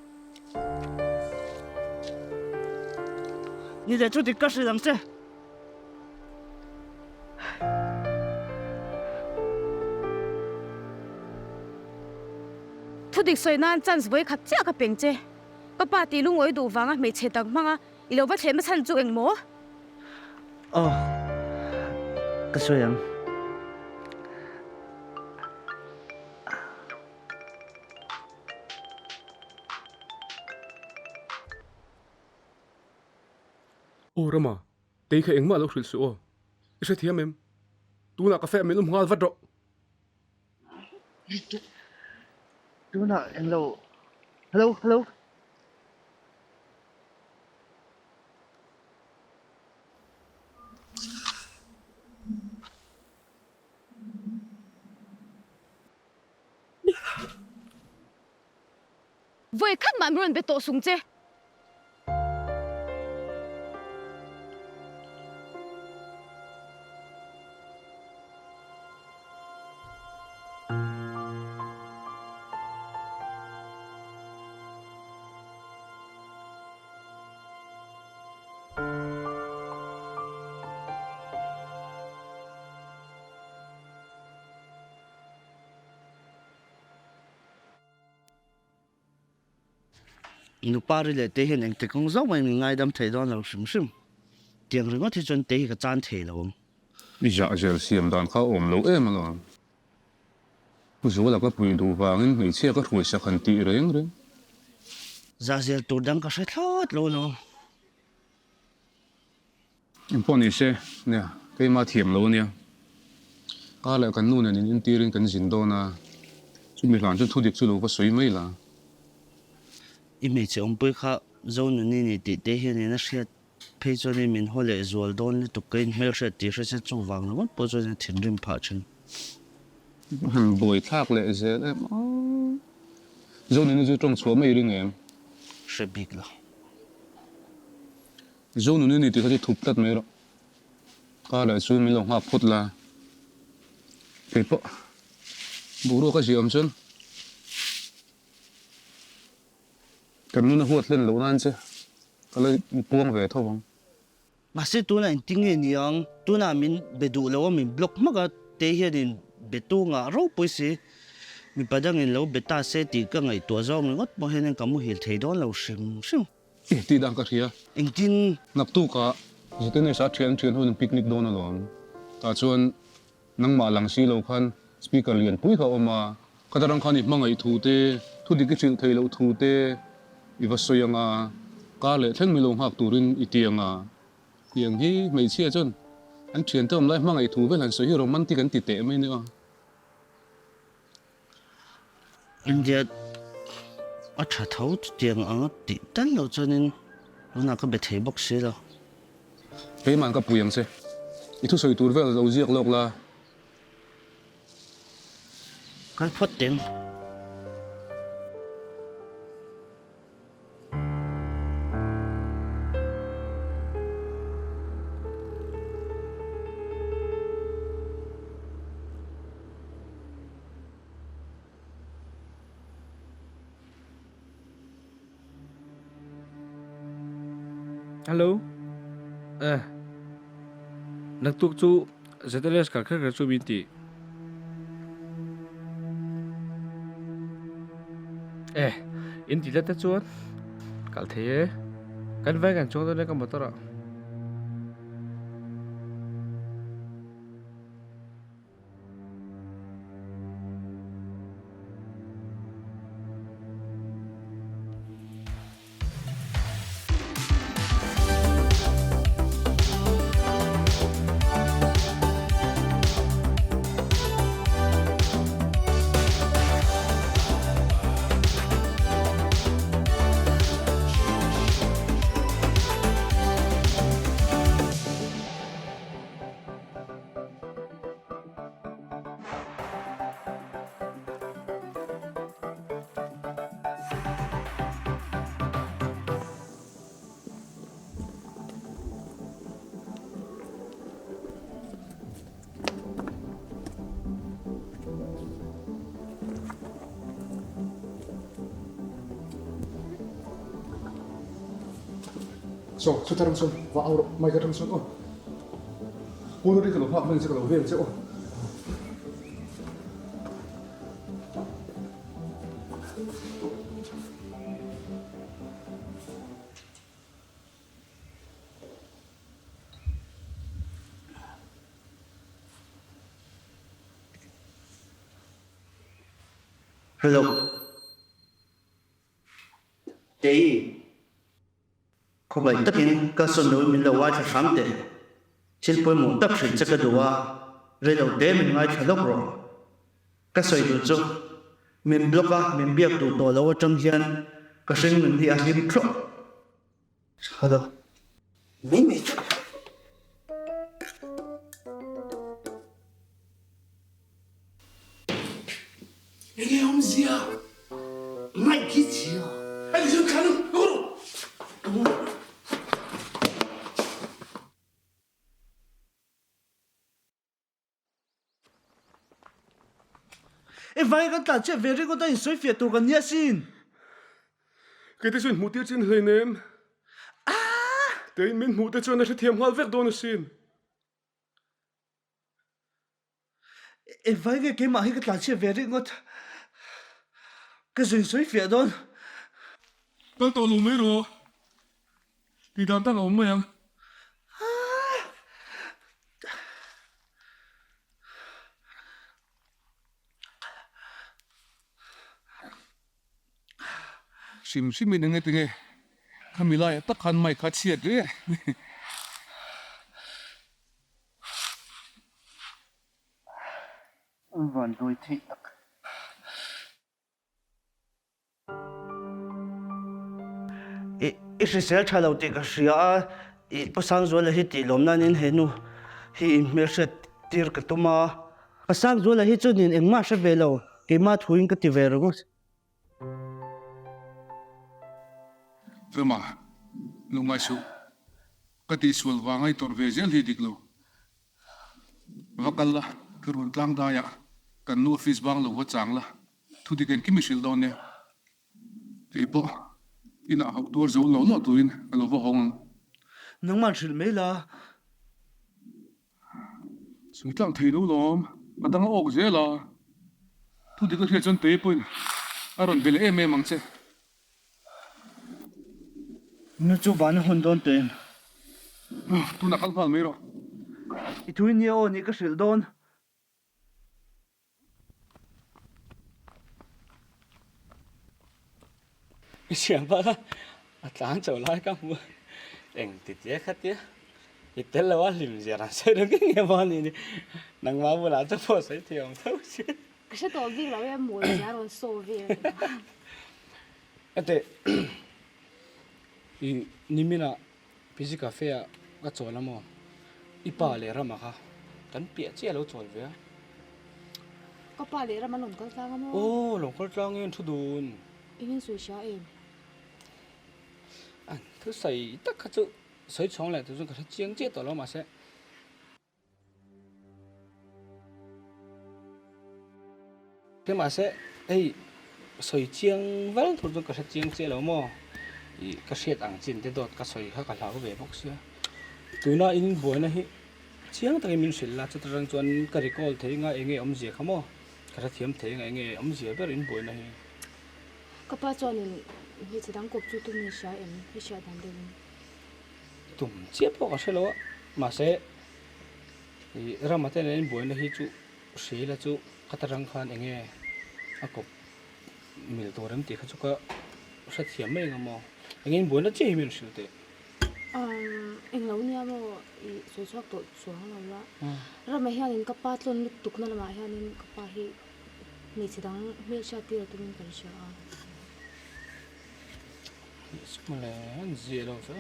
Ni leh chu dik ka hrilh ang che. Thudik sawi nan chance vawi khat chiah ka peng che. Ka pa tih lungawi duh vanga hmeichhe tak hmanga i lo va thlehna chhan chu eng maw? Aw, ka sawi ang. Aw Rama, tei kha engmah lo hrilh suh aw. I hrethiam em? Tunah ka feh min awm nghal vat rawh. Tunah englo. Hello, hello. Vawi khat mah min rawn be tawh sung che. Nupa ri leh te hian engti kawng zawk mai min ngaidam thei dawn lo hrim hrim. Tiang ringawt hi chuan te hi ka chan thei lo ang. I zah zel siam dan kha a awm lo em alawm. Pu Zuala ka puih duh vangin hmeichhia ka hruai sak han tih reng reng. Zah zel tur dang ka hre thlawt lo alawm. Engpawh ni se, nia, keimah thiam lo ania. Ka leh kan nu nen in intirin kan zin dawn a, chumi hlan chu thudik chu lo va sawi mai la. I hmeichhe awmpui kha Zonuni ni tih te hian in a hriat phei chuanin min haw leh zual dawn lutuk ka inhmelhriat tih hre se chuvang ringawt pawh chuan a thinrim phah thin. Han buai thlak leh zel em a, Zonuni chu tawng chhuah mai ring em? Hre bik lo. Zonuni ni tih kha chu thup tlat mai rawh. Ka leh chu min lo nghak phawt la. Kei pawh boruak a ziah awm chuan Kan nuna huat hlen loh nan che ka la puang ve tho ang. Mahse tunah engtin nge ni ang? Tunah min be duh lo a, min block hmak a, te hianin be tu ngah ropui si. Mipa dangin lo be ta se tih ka ngaihtuah zawng ringawt pawh hianin ka muhil thei dawn lo hrim hrim. I tih dan ka hria. Engtin? Naktukah Zitenesa thian thian hun picnic dawn alawm. Tah chuan Nangmah lang si lo khan speaker lian pui kha a awm a, ka darang khan i hmangaih thu te, thu dik i hrilh theih loh thu te i va sawi ang a, kar leh thleng mi lo nghak turin i ti ang a. Tiang hi hmeichhia chuan an thiante awm lai hmangaih thu vel han sawi hi romantic an ti teh mai nia. India a tha tho chutiang ang a tih tan loh chuanin tunah ka be thei bawk si lo. Keimah ka pui ang che. I thusawi tur vel lo ziak lawk la. Kal phawt teng. Hello. Eh. Naktuk chu ZLS kal kher kher chu min ti. Eh, in ti tlat te chuan kal thei e. Kan vai kan chuang dawn e ka motor ah. Saw, chuta ram sawn va au rawh, mic atang sawn aw. Pawn aṭang ka lo nghak hman che ka lo vel che aw. Hello. Tei. Khawmai takin ka sawn lo min lo ngaithla hram teh. Thil pawimawh tak hrilh che ka duh a, reilo te min ngaithla lawk rawh. Ka sawi duh chu, min block a, min biak duh tawh lo atang hian ka hring nun hi a hlim thlawh. Hello. Mai mai chu. Enge awmzia? Mic hi chhia. Hei chu thla nu ru. E vai kan tlan chiah ve ringawt a insawi fiah tur kan nia sin. Kei te chuan hmuh tir chin hleinem. Tein min hmuh te chuan a hrethiam nghal vek dawn asin. Engvai nge keimah hi ka tlanchhiat ve ringawt? Ka zin sawi fiah dawn. Kal tawh lo mai rawh. Tih dan tak a awm mai ang. Hrim hrim in enge tinge khami laiah tak khan mic kha chhiat reng. An van dawi theih tak. I i hrisel tha lo tih ka hria a, i Pasangzuala hi tih lawm nanin he nu hi in hmelhriat tir ka tum a. Pasangzuala hi chu nin engmah hre ve lo, keimah thuin ka ti ve ringawt. Rama, lungngai suh. Ka tihsual vanga i tawrh ve zel hi dik lo. Va kal la, ka rawn tlang dai a, kan nu office bang lo va chang la, thu dik engkim i hrilh dawn nia. Kei pawh inah hauh tuar zo lo lo turin ka lo va hawng ang. Nangman hrilh mai la. Sawi tlang thei lo lawm, a dang a awk zel a, thu dik a hriat chuan tei pawhin a rawn be leh em em ang che. Nu chu van a hawn dawn teh em? Tunah kal nghal mai rawh. I thui nia aw nih ka hrilh dawn. I siam bak a, a tlan chauh lai ka hmu a, eng ti tia kha tia i tel lo a hlim zia ran sawi reng nge maw ni ni, nangmah bulah chu pawh sawi thei awm tho si. Ka hre tawh bik lo e, mawl zia rawn saw vel. Ate i niminah Pizzy Cafe ah ka chawl a maw? I pa leh Rama kha kan piah chiah a lo chawl ve a. Ka pa leh Rama an rawn kal tlang a maw? Aw, lo kal tlang in thu dun. Engin sawi hria em? An thusawi tak kha chu sawi chhawng leh tur chuan ka hre chiang chiah tawh lo mahse. Mahse hei sawi chiang vel tur chu ka hre chiang chiah lo maw? Ih ka hriat ang chin te dawt ka sawi kha ka hlau ve bawk sia. Tuna in buaina hi chiang takin min hrilh la, chuta tang chuan ka recall thei nga enge awmzia kha maw? Ka hrethiam thei nga enge awmzia ber in buaina hi. Ka pa chuanin hmeichhe dang kawp chu tum i hria em? I hriat dan deuhin. Tum chiah pawh ka hre lo a, mahse ih Rama te nen in buaina hi chu hria ila chu ka ta rang khan enge a kawp mil tur em tih kha chu ka hrethiam mai ang maw? Enge in buaina chiah hi min hrilh teh. Umm englo nia maw i sawi chhuak tawh chuang lo la, Rama hianin ka pa tlawn lutuk na lamah hianin ka pa hi hmeichhe dang hmelhriat tir a tumin kan hria a. Mawle an zia lo chu.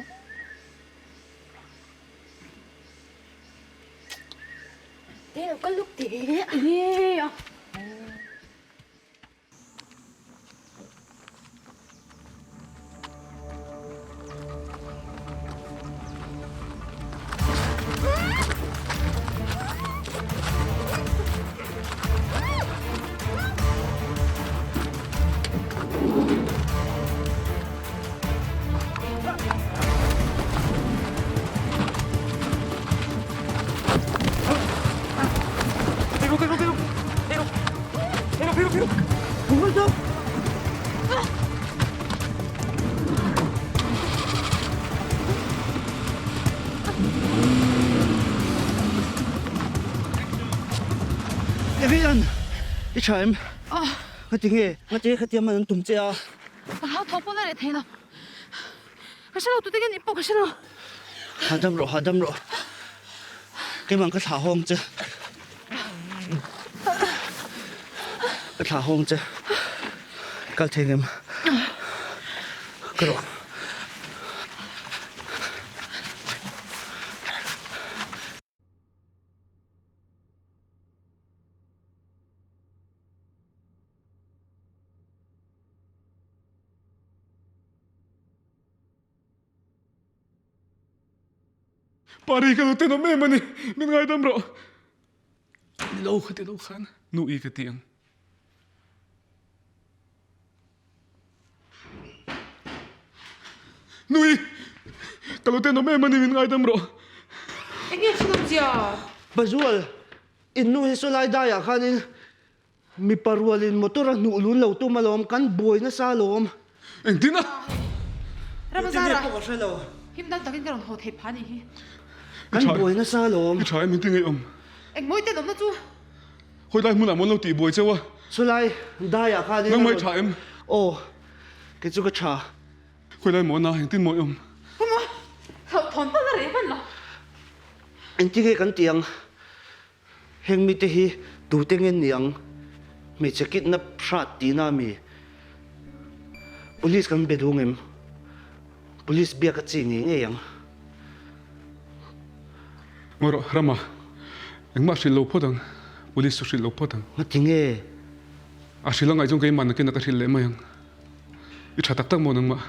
Te lo kal luk teh e a. Evian, i tha em? Ka ti nge, nga te khatia man an tum che a. Ka hlau thaw pawn a reh thei lo. Ka hre lo tute hian ipawh ka hre lo. Hahdam rawh, hahdam rawh. Keimah ka thlah hawng che. Ka thlah hawng che. Kal thei ngem. Ka rawh. Pari ka lo tenawm em a ni, min ngaidam rawh. Ni lo ka ti lo khan nu i ka ti ang. Nu i ka lo tenawm em a ni, min ngaidam rawh. Enge thil awmzia? Bazual, in nu hi saw lai daiah khanin Mipa rualin motor a hnuh lun lo tum alawm, kan buai nasa alawm. Engtin a? Ramazara, Engtin nge pawh ka hre lo. Him dang takin ka rawn haw thei pha anih hi. Kan buai nasa alawm. I tha em engtin nge i awm? Engmawi ten awmna chu? Hawi lai hmunah mawn lo tih buai cheu a. Chulai daiah khanin a rawn. Nangmah i tha em? Aw, kei chu ka tha. Hawi lai maw na engtin maw i awm? Puma, hlauhthawn pawn a reh hman lo. Engtin nge kan tih ang? Heng mite hi tute nge ni ang? Hmeichhe kidnap hrat tihna a mi? Police kan be duh ngem? Police biak a chi ngei ngei ang. Ngawi rawh, Rama. Engmah hrilh lo phawt ang. Police chu hrilh lo phawt ang. Ngati nge? A hrilh a ngaih chuan keimah nakin a ka hrilh leh mai ang. I tha tak tak maw nangmah?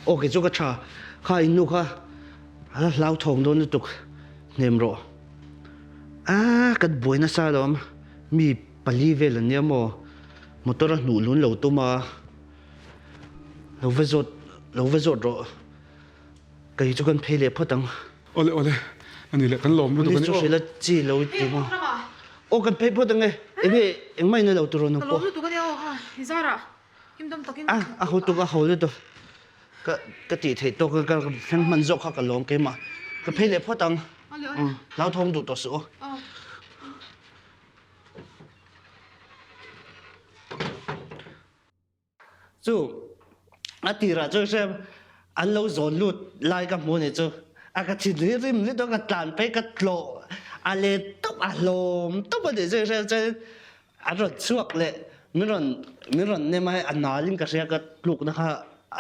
Aw kei chu ka tha. Kha in nu kha a la hlauthawng dawn lutuk. Hnem rawh. A kan buai nasa alawm. Mi pali vel an nia maw? Motor a hnuh lun lo tum a. Lo va zawt lo va zawt rawh. Kei chu kan phei leh phawt ang. Awle awle. Ani leh kan lawm lutuk a ni aw. Police chu hrilh a chi lo ti maw? Aw kan phei phawt ang e. Enge engmah in a lo tur aw nang Ka pawh. lawm lutuk a nia aw kha. I zarah him dam takin A a ho tuk a ho lutuk. Ka ka tih theih tawk ka thleng hman zawk kha ka lawm keimah. Ka phei leh phawt ang. Hlauthawng duh tawh suh aw. Chu a tirah chuan hriam an lo zawn lut lai ka hmu a ni chu a ka thin hi rim lut a ka tlan phei ka tlawh a let tawp a hlawm tawp a ni chu hriam chuan an rawn chhuak leh min rawn min rawn nem a hei a nal in ka hria ka tluk na kha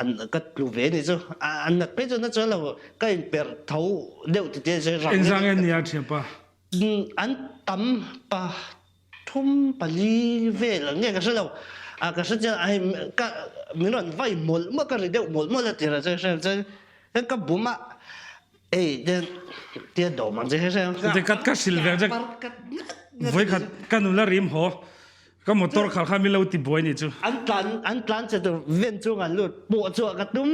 an ka tlu ve a ni chu a nat phei chu na chuan lo ka in perh tho deuh tite chu rang Engzah nge nia thianpa? An tam pa Thum pali vel ang nge ka hre lo, a ka hre chiang a hei ka min rawn vai mawlh mawlh ka ri deuh mawlh mawlh a tir a chuan hre chuan ka bum a ei te tia dawm ang che hre Te kat ka sil ve che voi khat ka nula rim haw. Ka motor khalh kha min lo ti buai nih chu. An tlan an tlan che tur ven chung an lut pawh chhuah ka tum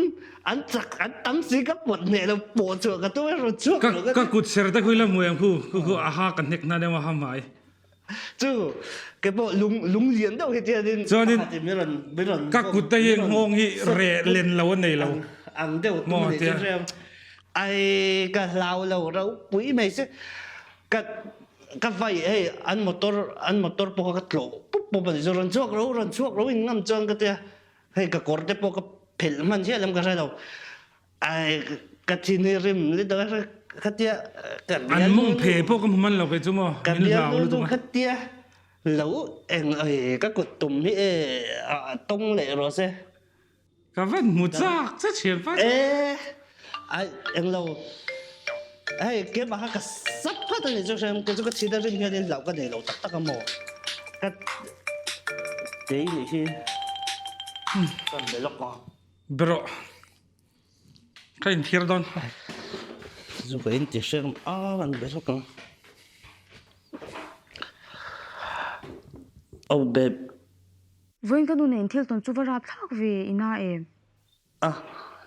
an chak an tam si ka pawt hneh lo pawh chhuah ka tum rawn chhuak lo ka Ka kut ser te khu ila hmuh em khu khu khu a ha ka hnek hna deuh a ha hmai. Chu ke pawh lung lung lian deuh hi tianin Chuanin pakhatin min rawn min rawn ka kut te hi nghawng hi reh len lo a nei lo. Ang deuh tum a nih chu hriam. Ai ka hlau lo ropui mai se ka ka vai hei an motor an motor pawh kha ka tlawh pup pup a ni chu rawn chhuak ro rawn chhuak ro in ngam chuan ka tia hei ka kawr te pawh ka phelh hman chiah lem ka hre lo ai ka thin hi rim lutuk a ka tia ka an mawng phe pawh ka hmu hman lo kei chu maw ka bial nu chu ka tia lo eng ai ka kut tum hi e a tawng leh rawh se Ka van hmu chak che thian pa. E ai englo hei keimah kha ka sap phat a ni chu hrem kei chu ka thina rin hian in hlauh ka nei lo tak tak a maw ka tei nih hi ka be lawk a. Bro ka inthiar dawn. Chu ka inti hrem a an be lawk ang. Oh babe. Vawiin ka nu nen thil tawn chu va rap thlak ve i na em? A,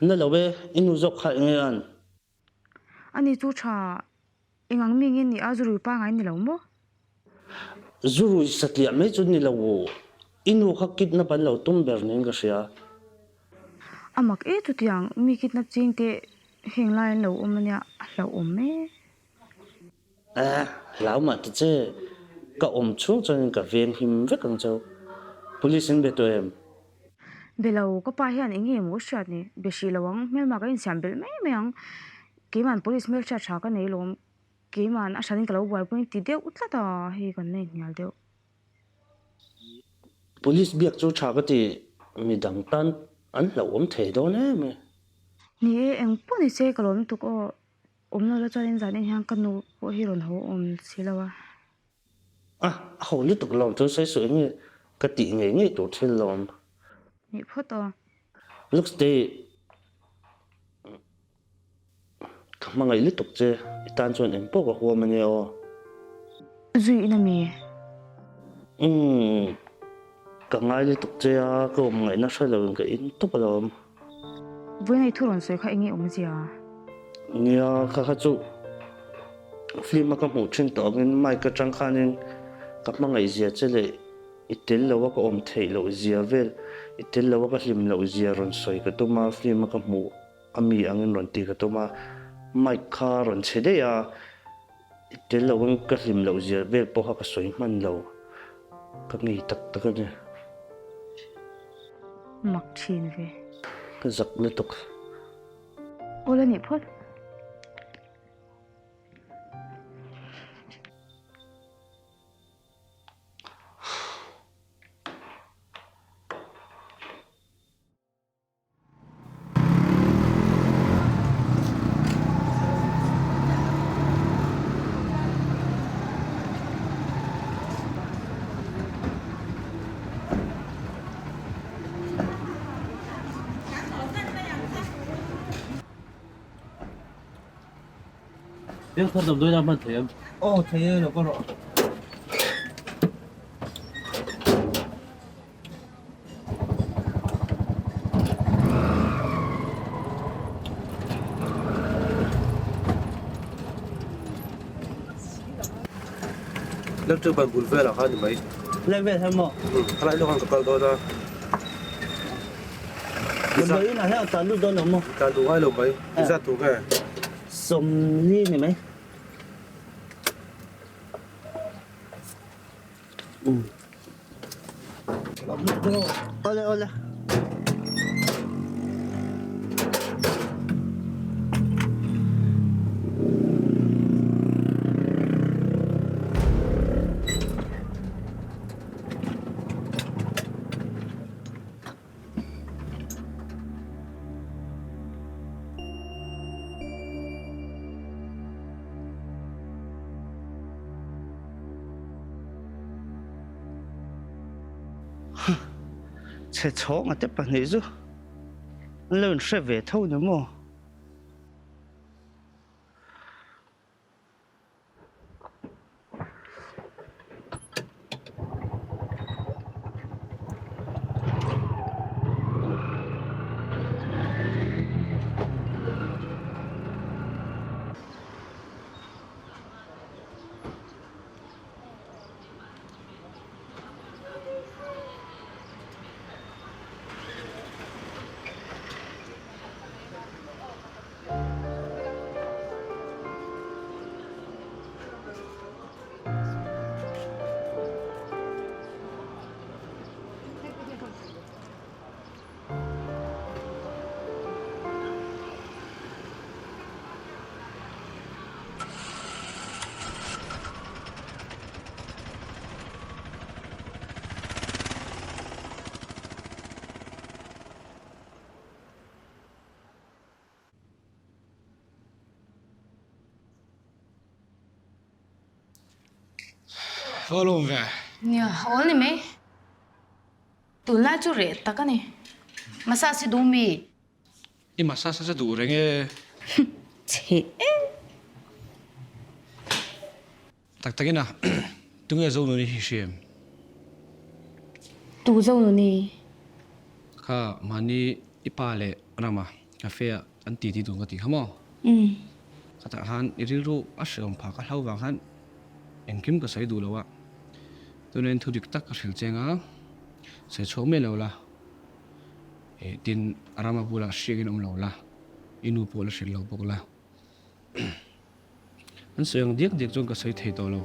na lo e, i nu zawk kha enge an? Ani chu tha, eng ang mi nge ni a, zurui pangai ni lo maw? Zurui satliah mai chu ni lo, i nu kha kidnap an lo tum ber niin ka hria. A mak e chutiang, mi kidnap ching te heng lai an lo awm ania, a hlauhawm e. A, hlau mah ta che, ka awm chhung chuanin ka veng him vek ang cheu. Police in be tawh em? Be lo, ka pa hian eng nge maw hriat ni? Be hrih lo ang, hmelma ka insiam belh mai mai ang. Keima'n police hmelhriat tha ka nei lawm, keima'n a hranin ka lo buaipui ti deuh tlat a, hei kan la inhnial deuh. Police biak chu tha ka ti, midang tan an hlauhawm thei dawn em e. Ni e, eng pawh ni se ka lawm lutuk aw. Awm lo la chuanin zan en hian ka nu pawh hi rawn haw awm si lo a. A, a haw lutuk lawm chuan sawi suh eng nge ka tih ngei ngei tur thil lawm. Nih phawt aw. Looks te ka hmangaih lutuk che i tan chuan eng pawh ka huam a nia aw. Zui in a mi? Umm, ka ngai lutuk che a, ka awm ngaihna hre lo in ka in tawp alawm. Vawiin ei thu rawn sawi kha eng nge awmzia? Nia, kha kha chu film a ka hmuh thin tawh angin mic atang khanin ka hmangaih zia che leh i tel lo a ka awm theih loh zia vel, i tel lo a ka hlim loh zia rawn sawi ka tum a, film a ka hmuh a mi angin rawn ti ka tum a, mic kha rawn chhe daih a, i tel lo in ka hlim loh zia vel pawh kha ka sawi hman lo, ka ngei tak tak a ni. Mak thin ve. Ka zak lutuk. Aw la nih phawt. Biak thar damdawi la hman thei em? Aw thei e lo ka rawh. Electric ban bul velah khan ni mai. Lai vel hian maw? Umm, khalai lawk khan ka kal dawn a. Damdawi inah hian a tlan lut dawn lo maw? Tlan duh ngai lo mai. Engzat tur nge? 40 ni mai. Awle awle. Chhe chhawng a te pahnih chu an lo inhre ve tho ni maw? Follow ve. Nia, awl ni mai. Tunlai chu reh tak a ni. Massage i duh mi? I massage a duh reng e. Chhe e. Tak takin a, tunge Zonuni hi hria em? Tu Zonuni? Kha mahni i pa leh Rama cafe ah an titi dun ka ti kha maw? Umm. Khatah khan i rilru a hreawm phah ka hlau vang khan engkim ka sawi duh lo a, tunah thu dik tak ka hrilh cheng a, sawi chhuak miah lo la, tin Rama bulah hriakin awm lo la, i nu pawh la hrilh lo bawk la. An sawi ang diak diak chuan ka sawi thei tawh lo.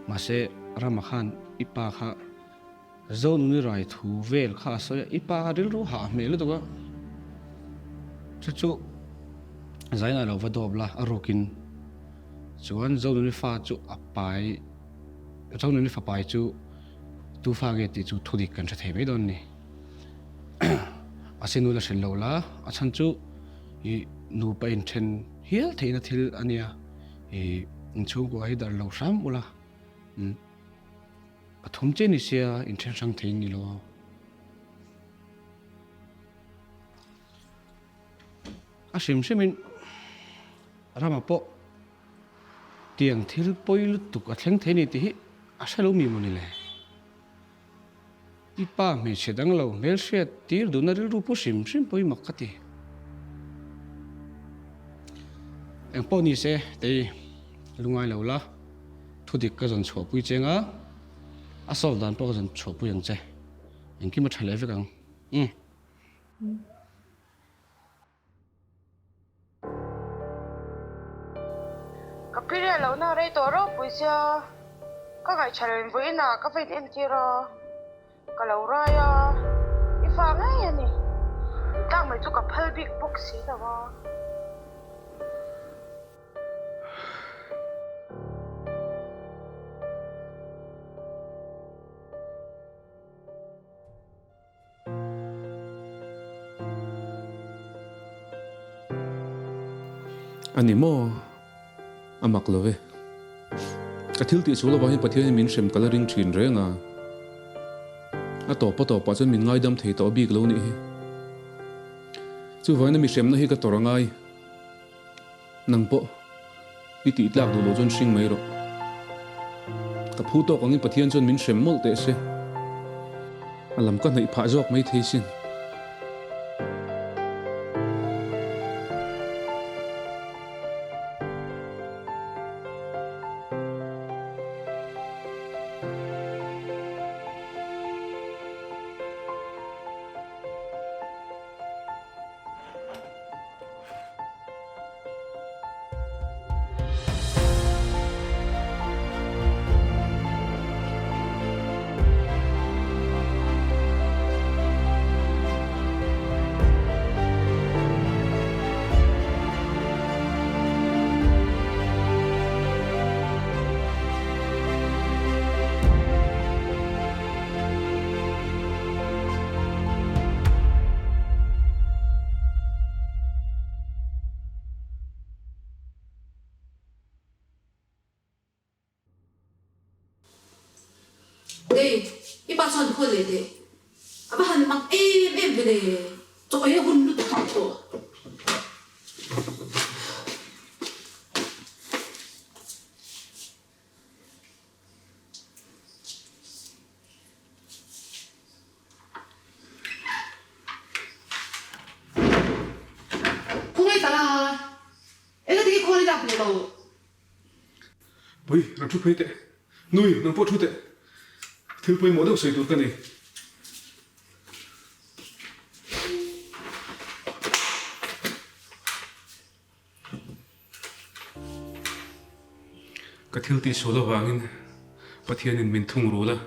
Mahse, Rama khan i pa kha Zonuni rai thu vel kha a sawi a, i pa kha rilru hah hmel lutuk a. Chu chu Zaina lo va dawp la, a rukin chuan Zonuni fa chu a pai, Zonuni fapai chu tu fa nge tih chu thudik kan hre thei mai dawn a ni. Mahse nu la hrilh lo la, a chhan chu i nupa inthen hial theihna thil a nia, i inchhungkua hi darh lo hram ula, pathum che ni sia inthen hrang thei ni lo. A hrim hrimin ramah pawh tiang thil pawi lutuk a thleng thei a ni tih hi a hre lo mi maw ni le? I pa hmeichhe dang lo hmelhriat tir duhna rilru pu hrim hrim pawh i mak ka ti. Eng pawh ni se, tei lungai lo la, thu dik ka zawn chhuahpui cheng a, a solve dan pawh ka zawn chhuahpui ang che. Engkim a tha leh vek ang. Umm. Ka period lohna rei tawh ropui sia, ka ngaihṭha lo in vawiinah ka va in entir a, ka lo rai a, i fa ngei a ni, intlak mai chu ka phal bik bawk si lo a. A ni maw? A mak lo ve. Ka thil tih sual avangin Pathianin min hrem ka la ring thin reng a. A tawp a tawpah chuan min ngaidam thei tawh bik lo nih hi. Chuvangin a mi hremna hi ka tawrh a ngai. Nang pawh i tih tlak duh loh chuan hring mai rawh. Ka phu tawk angin Pathian chuan min hrem mawlh teh se. A lam ka hnaih phah zawk mai thei sin. Hey, i pa chuan khawl leh teh. A va han mak em em ve le, chaw ei a hun lutuk tawh tawh. Khawngaih ta la, eng ati nge khawl i lak duh lo? Pui, rawn thu phei teh. Nui, nang pawh thu teh. Thil pawimawh deuh sawi tur ka nei. Ka thil tih sual avangin Pathianin min thung rul a,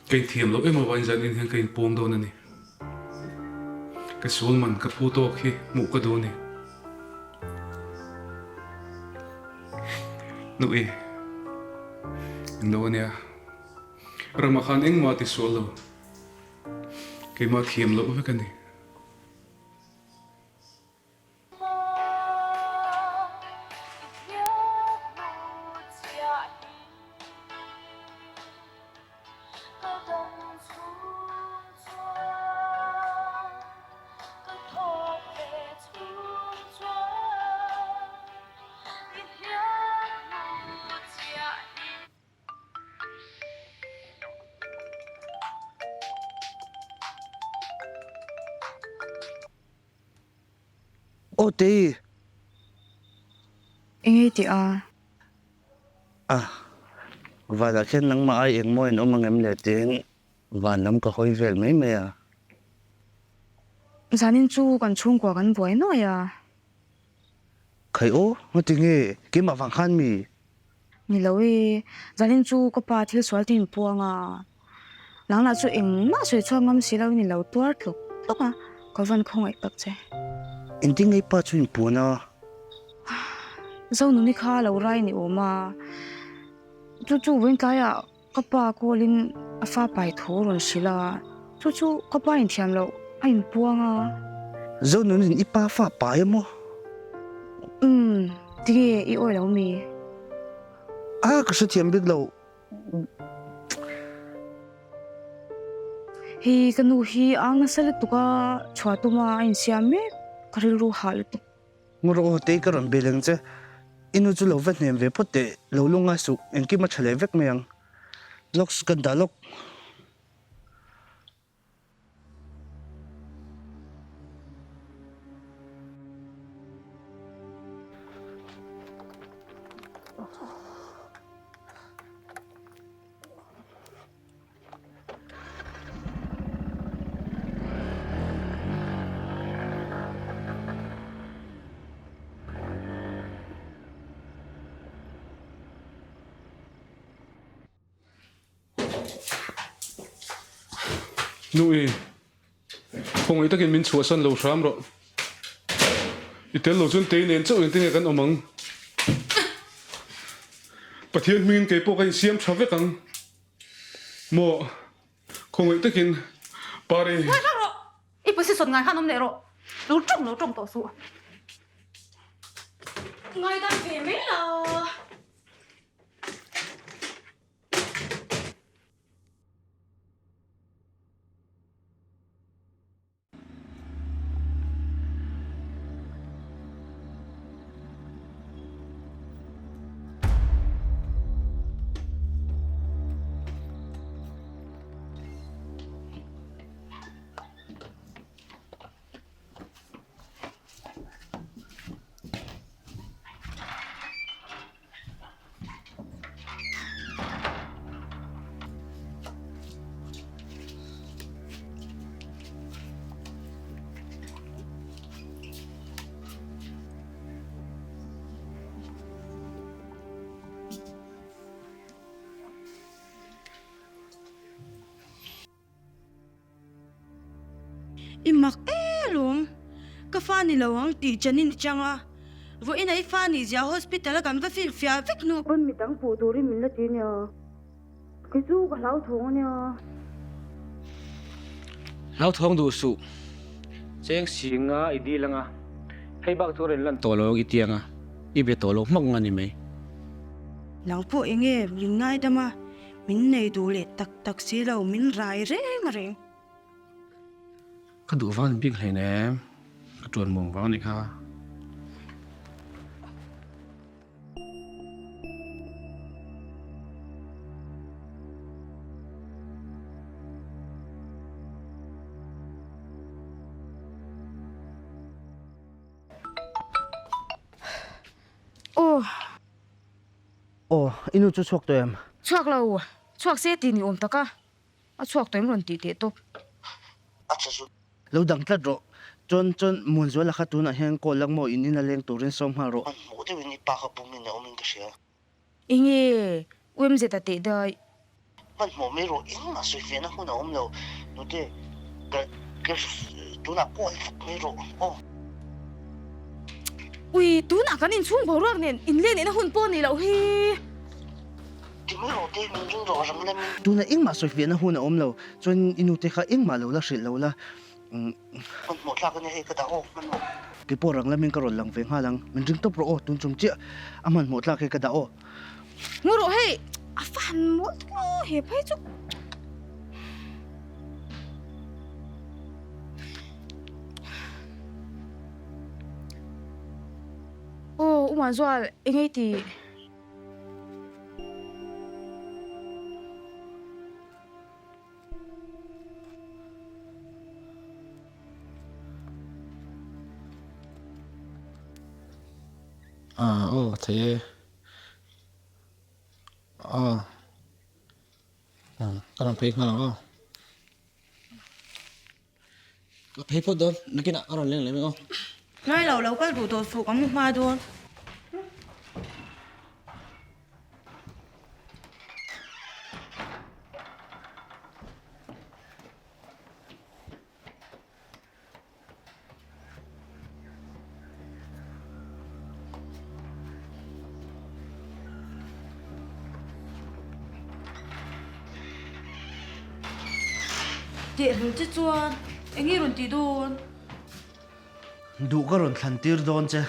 ka inthiam loh em avangin zanin hian ka inpawm dawn a ni. Ka sual man ka phu tawk hi hmuh ka duh a ni. Nuih englo a nia, ramah khan engmah a ti sual lo, keimah thiam loh vek a ni. Aw Tei! Eng ei tih a? A, vanah khian nangmah ai engmaw in awm angem le tiin van lam ka hawi vel mai mai a. Zanin chu kan chhungkua kan buai nuai a. Khai aw, ngati nge keimah vang khan mi? Ni lo e, zanin chu ka pa thil sual te in puang a, nanglah chu engmah sawi chhuak ngam si lo in i lo tuar tlawk tlawk a, ka van khawngaih tak che. Engtin nge i pa chu in puan a? Zonuni kha lo rai ni awm a, chu chu vawiin tlaiah Ka pa call-in a fa pai thu a rawn hrilh a, chu chu ka pa inthiam loh a inpuang a. Zonunin i pa fa pai a maw? Umm, tinge i awi lo mi? A, ka hrethiam bik lo. Hei ka nu hi a ang nasa lutuk a, chhuah tuma a insiam mek, ka rilru hah lutuk. Ngawr aw tei ka rawn bel ang che. I nu chu lo va hnem ve phawt teh, lo lungngai suh, engkim a tha leh vek mai ang. Lawks kan dah lawk. Nui, khawngaih takin min chhuahsan lo hram rawh. I tel lo chuan tei nen chauh engtin nge kan awm ang? Pathian hmingin kei pawh ka insiam tha vek ang. Maw, khawngaih takin Pari. Ngaih hlauh rawh! I position ngai khan awm leh rawh. Lo tawng lo tawng tawh suh. Ngaidam ve mai la. I mak e lawm, ka fa ni lo ang tih Janin i chang a, vawiin a i fa nih zia hospital a kan va finfiah vek hnu pawn midang puh turin min la ti ania, kei chu ka hlauthawng ania. Hlauthawng duh suh, cheng singa i dil anga, hei bak chu rawn lan tawh lo i ti anga, i be tawh lo hmak ang a ni mai. Nang pawh enge min ngaidam a, Min nei duh leh tak tak si lo, min rai reng reng. Ka duh vang ni bik hlei nem, ka tuan muang vang anih kha. Aw. Aw, i nu chu chhuak tawh em? Chhuak lo, chhuak se tih ni awm tak a, a chhuak tawh em rawn tih teh tawp. A tha zut. Lo dang tlat rawh. Chuan chuan Muanzuala kha tunah hian call lak maw in in a leng turin sawm nghal rawh. Hmanhmawh deuhin i pa kha bumin a awmin ka hria. Enge UMZ a teh daih? Hmanhmawh mai rawh, engmah sawi fiahna hun a awm lo. Nute, ka ka tunah call vat mai rawh aw. Ui, tunah kan inchhung boruak nen inlen ina hun pawh ni loh hi. Ti mai rawh te, min ring rawh rang lamin. Tunah engmah sawi fiahna hun a awm lo, chuan i nute kha engmah lo la hrilh lo la. Hmanhmawh thlak ania hei ka dah aw, hmanhmawh. Kei pawh rang lamin ka rawn lang ve nghal ang, min ring tawp rawh aw, tun chung chiah a hmanhmawh thlak hi ka dah aw. Ngaw rawh hei, a fa han mawl tuk aw he phei chu. Aw, u Muanzual, eng ei tih? Ah aw thei e. Aw ka rawn phei nghal ang aw. Ka phei phawt dawn nakinah ka rawn leng leh mai aw. Ngai lo lo kal duh tawh suh ka mu hma dawn. Teh hlul che chuan eng nge rawn tih dawn? Duh ka rawn thlan tir dawn che.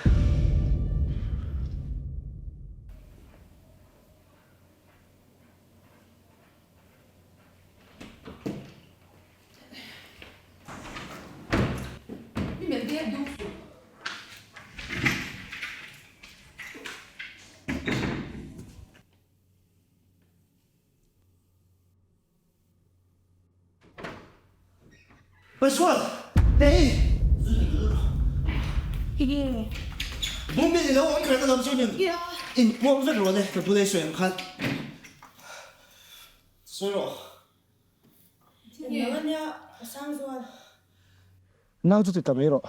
Pastor, Tei! Bummin i lo awm reng alawm chu nin inpuang vek rawh le ka bula i sawi ang khan. Sawi rawh. Englo ania ka sang zual. Nau chu ti ta mai rawh.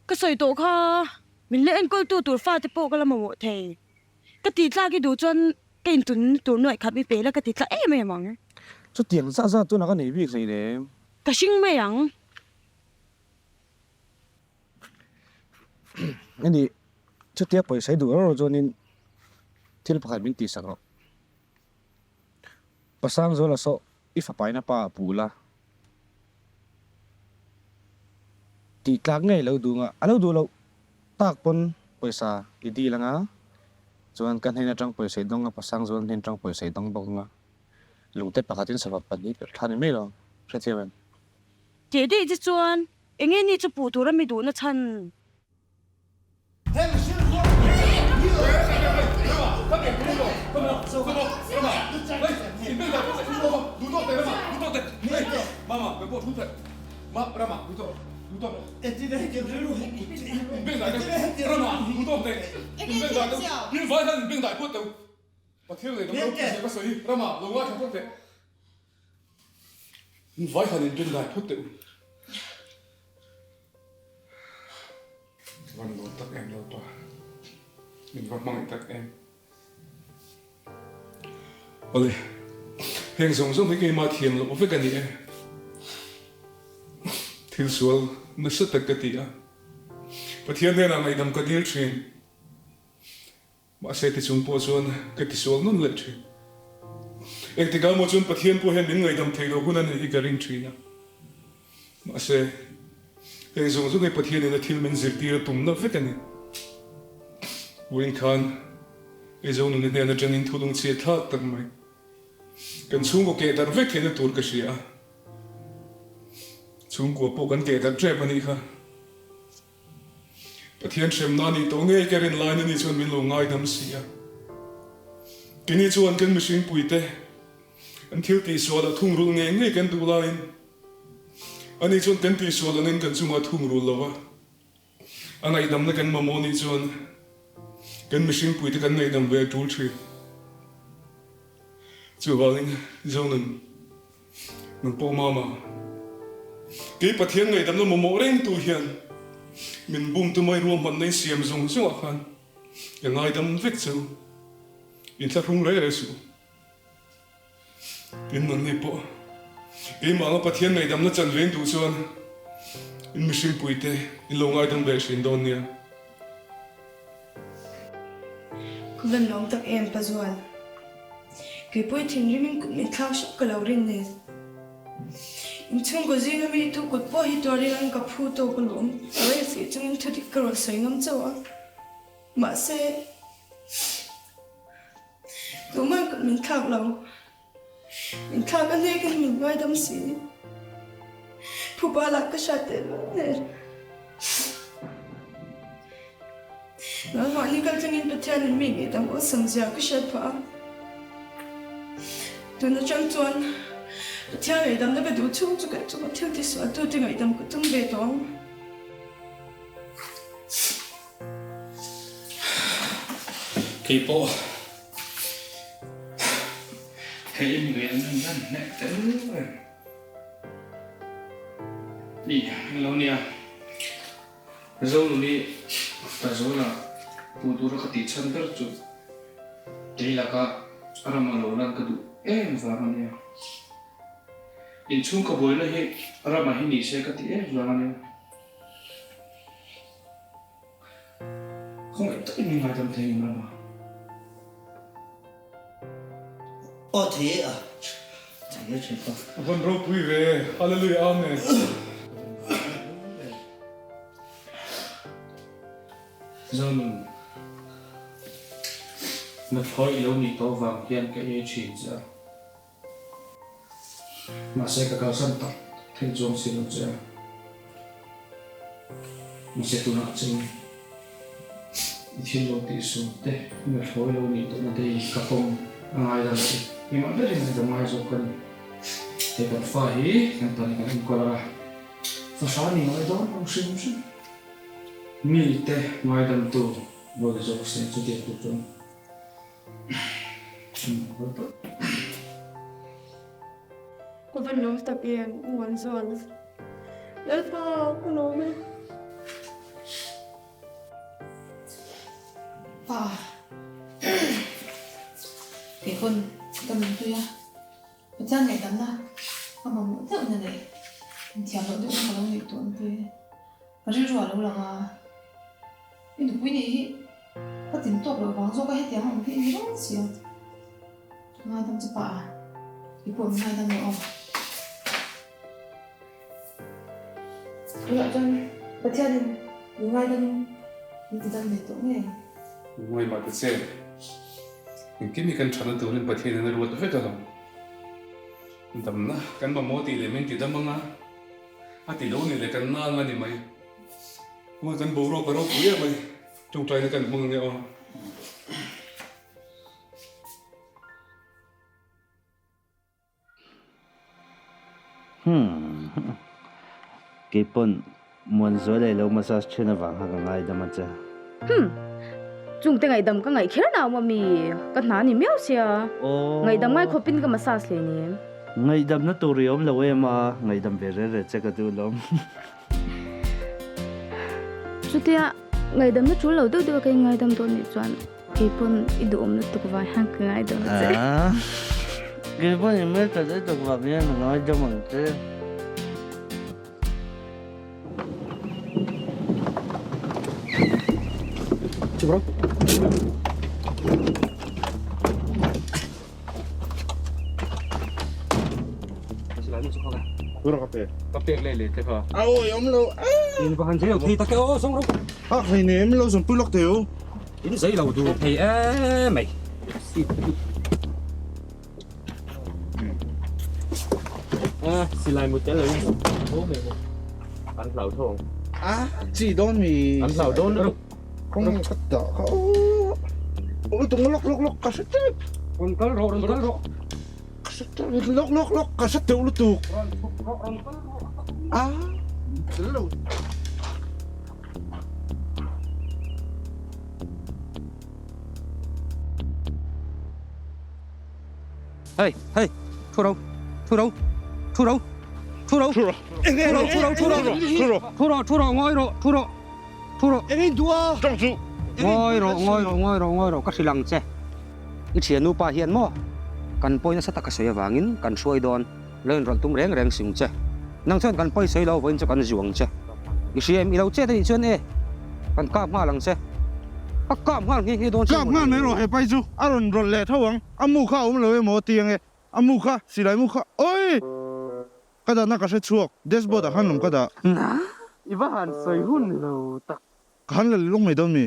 Ka sawi tawh kha min la enkawl tu tur fate pawh ka la mamawh thei. Ka tih tlak i duh chuan ka intun tur nuaih khat mi pe la ka ti tla em em ang. Chutiang zah zah tunah ka nei bik hleinem. Ka hring mai ang. Ani, chutia pawisa i duh reuh reuh chuanin thil pakhat min tihsak rawh. Pasang Zuala saw i fapaina pa a puh la. Tih tlak ngei lo duh nga, a lo duh loh tak pawn pawisa i dil anga, chuan ka hnen atang pawisa i dawng a, Pasang Zuala hnen atang pawisa i dawng bawk anga, lungte pakhatin sava pahnih per thla ni mai lo, hrethiam em? Tih daih che chuan enge ni chu puh tur a mi duhna chhan? Ka van lawm tak em Lalpa, min va hmangaih tak em. Awle, heng zawng zawng hi keimah thiam loh vek a ni e. Thil sual nasa tak ka ti a, Pathian hnenah ngaihdam ka dil thin. Mahse tichung pawh chuan ka tisual nawn leh thin. Engtikah maw chuan Pathian pawh hian min ngaihdam theih loh hun a neih hi ka ring thin a. Mahse, heng zawng zawng hi Pathianin a thil min zirtir a tumna vek a ni. Vawiin khan Eizo nuni hnen atangin thulung chhiat thlak tak mai kan chhungkaw keh darh vek theihna tur ka hria a. Chhungkua pawh kan keh darh tep a nih kha. Pathian hremna nih tawh ngei ka rin lain ani chuan min lo ngaidam si a. Keini chuan kan mihring puite an thil tihsual a thungrul ngei ngei kan duh laiin ani chuan kan tihsual angin kan chungah thungrul lo va, a ngaihdamna kan mamawh nih chuan kan mihring puite kan ngaihdam ve a tul thin. Chuvangin Zonun. Nang pawh mama, kei Pathian ngaihdamna mamawh reng tu hian min bum tu mai ruahmanna in siam zawng zawngah khan ka ngaidam vek che u, inthlahrung reh reh suh. Tin nangni pawh keimah anga Pathian ngaihdamna chan ve in duh chuan in mihring puite in lo ngaidam ve hrin dawn nia. Ka van lawm tak em Pazual. Keipawh i thinrimin kut min thlak hrep ka lo rin nen. Inchhungkaw zinga mi tu kut pawh hi tuarin an ka phu tawk alawm. Rei fih chungin thudik ka rawn sawi ngam chauh a. Mahse, tumah kut min thlak lo. Min thlak a hnekin min ngaidam si. Phuba lah ka hriat teh luai nen. Nangmahni kal tangin Pathianin mi ngaihdam awlsam zia ka hriat phah a. Tun atang chuan Pathian ngaihdamna ka duh chhung chu ka chunga thil tisualtute ngaihdam ka tum ve tawh ang. Keipawh hei i mi ngaih an rawn lan hneh tel reng. Ih englo nia. Zonuni Tazawla puh tura ka tih chhan ber chu kei laka rama lo lan ka duh em vang a nia. Inchhung ka buaina hi rama hi ni se ka tih em vang a nia. Khawngaih takin min ngaidam thei ngem rama. Aw thei e a thei e thin pa. A van ropui ve Hallelujah Amen. Zonun Nuthlawi ilo nih tawh vang hian ka ei thin che a. Mahse ka kalsan tak thei chuang si lo che a. Mahse tunah chuan i thil lo tih sual te, i nuthlawi lo nih tawhna te hi ka pawm a ngai lo che. Keimah berin ka ngai zawk ka ni. He kan fa hi kan tan kan enkawl a, fahra ni ngai dawn lo hrim hrim. Mite ngaidamtu lo ni zawk se chutiang tur chuan. Ka va lawm tak em u Wanzual. Lalpa ka lawm e. Pa kei pawn ka nunpui a, Pathian ngaihdamna ka mamawh deuhna leh inthiam loh deuhna ka lo ngaihtuah ang te ka rilru ah lo lang a. I nupui nih hi ka tin tawk loh vang zawk a hetiang a awm hi i ni reng si a. Ngaidam chu pah a, i pawh min ngaidam lo aw. Tunah chuan Pathianin min ngaidamin min ti dam ve tawh ngei ang. Ngaihmah ta che, engkim hi kan thatna turin Pathianin a ruat vek alawm. Damna kan mamawh tih leh min ti dam anga, a ti lo nih leh kan na anga ni mai. Hmai kan boruak a ropui em mai, tawngtaina kan hmang ania aw. Hmm, keipawn Muanzuala i lo massage thin avang kha ka ngaidam a che. Hmm, chungte ngaihdam ka ngaih kher nau maw mi, ka hna ni miau sia. Aw. Ngaihdam ngai khawpin ka massage hle ni. Ngaihdamna tur i awm lo em a, ngaihdam ve reh reh che ka duh lawm. Chutia ngaidamna tul lo deuh deuh a ka ingaidam dawn nih chuan keipawn i duhawm lutuk vang hian ka ngaidam che. Keipawn i hmeltha lutuk vang hian ka ngaidam ang che. Ka pek leh leh te kha. A awi awm lo. In va han zei lo thei tak e aw sawng ro. A hlei nem lo zawm pui lawk thei u. In zei lo duh thei em mai. A silai mu tel lo in. An hlau tho ang. A chi dawn mi. An hlau dawn lutuk. Kawng ka dah kha aw. Aw tung lawk lawk lawk ka hre tep. Rawn kal rawh rawn kal rawh. Ka hre tep lawk lawk lawk ka hre teuh lutuk. Rawn chhuk rawh rawn kal rawh. A tel lo. Hei hei thu ro thu ro thu ro thu ro thu ro thu ro thu ro thu ro thu ro thu ro ngawi rawh thu rawh Thu rawh. Eng in duh a? Tawng chu. Ngawi rawh, ngawi rawh, ngawi rawh, ngawi rawh, ka hrilh ang che. I thiannu pa hian maw kan pawi nasa tak a sawi avangin kan hruai dawn, lo inrawlh tum reng reng sung che. Nang chuan kan pawi sawi lo vawiin chu kan zu ang che. I hria em? I lo chet a nih chuan e, kan kap nghal ang che. Ka kap nghal nghe nghe dawn che Kap nghal mai rawh he pai chu a rawn rawlh leh tho ang. A mu kha a awm lo emaw ti ang e. A mu kha, silai mu kha, awii! Ka dahna ka hre chhuak, dashboard ah khan lawm ka dah. I va han sawi hun lo tak. Ka han la lawk mai dawn mi?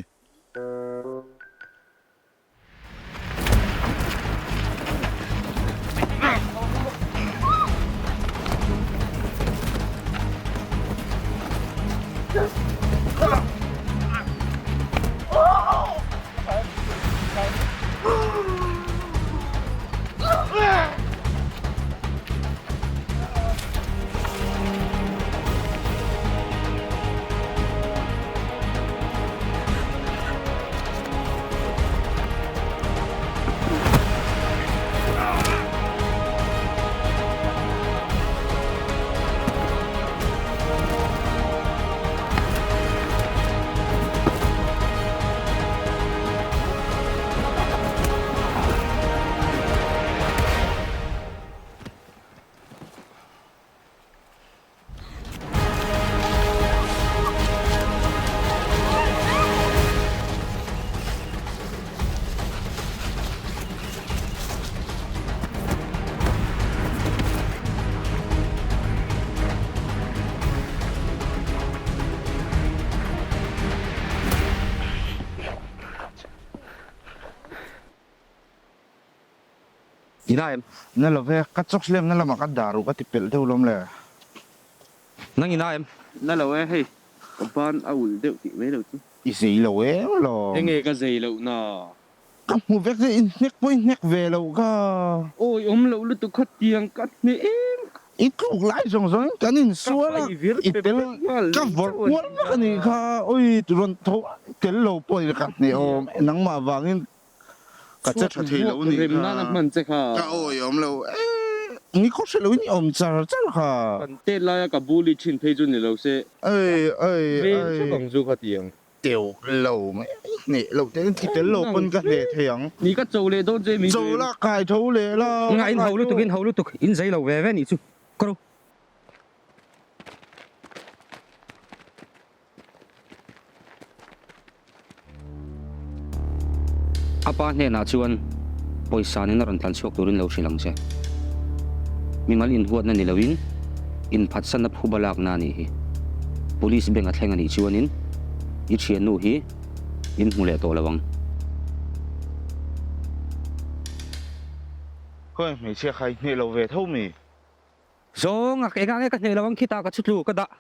I na em? Na lo ve, ka chawk lem na lamah ka dah ruh ka ti pelh deuh lawm le. Nang i na em? Na lo e, hei ka ban a ulh deuh tih mai lo chu. I zei lo em lawm? Enge ka zei loh na? Ka hmu vek che, i hnek pawh i hnek ve loh ka. Awi awm loh lutuk kha tiang ka hne em. I tluk lai zawng zawng in kan insual a, i tel ka vawrh kual vek a nih kha, awi rawn tho tel lo pawh i ka hne awm, nangmah vangin ka che tha thei lo a nih kha, ka awi awm lo e, ni khaw hre lo in i awm char char kha. Kan tet laia ka bully thin phei chu ni lo se, vel theuh ang chu kha tiang. Teuh lo mai hneh lo te in thi tel lo pawn ka hneh thei ang. Ni ka cho leh dawn che mi. Cho la kai tho leh la. Nga in ho lutuk in ho lutuk in zei lo ve ve nih chu ka ro. A pa hnenah chuan pawisa nen a rawn tlan chhuak turin lo hrilh ang che. Mimal inhuatna ni loin inphatsanna phuba lakna a nih hi. Police bank a thleng a nih chuanin i thiannu hi in hmu leh tawh lo ang. Khawi hmeichhia kha i hneh lo ve tho mi? Zawng a, engah nge ka hneh lo ang khitah ka chhutlu ka dah.